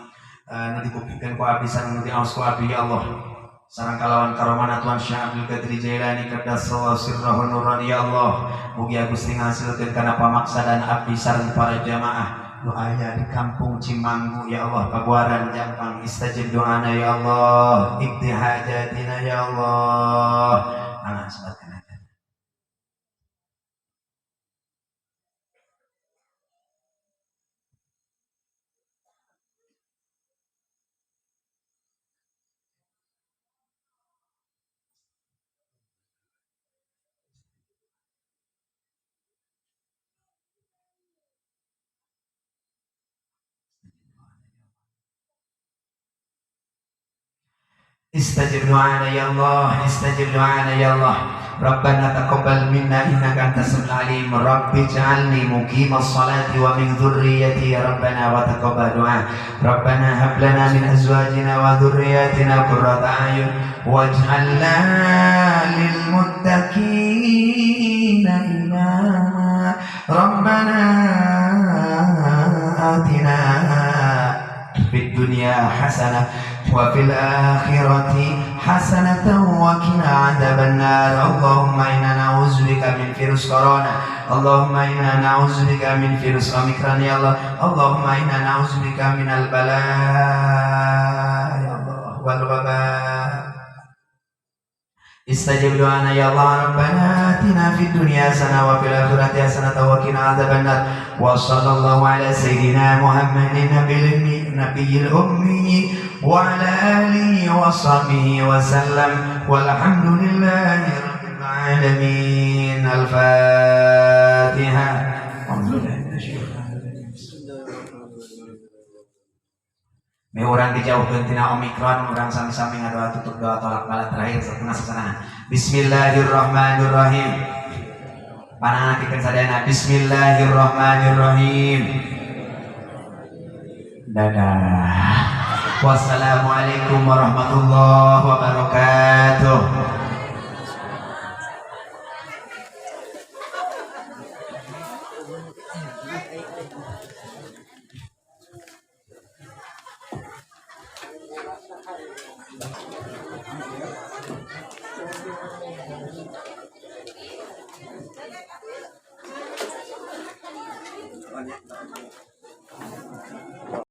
nu dikupingkeun ku abdi sareng nu diaos ku abdi ya Allah sareng kalawan karomana Tuhan Syekh Abdul Qadir Jailani qaddasallahu sirrahu nurani ya Allah mugi Gusti ngahasilkeun kana pamaksadan abdi sareng para jamaah nu aya di kampung Cimanggu ya Allah Pabuaran Jampang istajib doana ya Allah ibti hajatina ya Allah. Mangga sebatkan hajat. Istajib du'ana ya Allah, istajib du'ana ya Allah. Rabbana taqabbal minna innaka antas samiul alim. Rabbi ij'alni muqimas salati wa min dzurriyyati ya Rabbana wa taqabbal du'a. Rabbana hab lana min azwajina wa dzurriyyatina qurrata a'yun waj'alna lil muttaqina imama. Rabbana atina fid dunya hasanah wa fil akhirati hasanatan wa qina adzabannar. Allahumma inna na'udzubika min virus corona. Allahumma inna na'udzubika min virus omikron ya Allah. Allahumma inna na'udzubika minal bala ya Allah wal waba. Istajib doana ya Allah. Rabbana atina fid dunya hasanah wa fil akhirati hasanah wa qina adzabannar. Wa sallallahu ala sayyidina Muhammadin nabiyil ummi wa ala alihi wa sahbihi wa sallam. Walhamdulillahi rabbil alamin. Al-Fatihah. Me urang dijauhkeun tina Omikron, urang sami-sami ngadoa tutup doa tolak bala terakhir setengah sasanana. Bismillahirrahmanirrahim. Panangatikeun sadayana. Bismillahirrahmanirrahim. Dadah. Wassalamualaikum warahmatullahi wabarakatuh.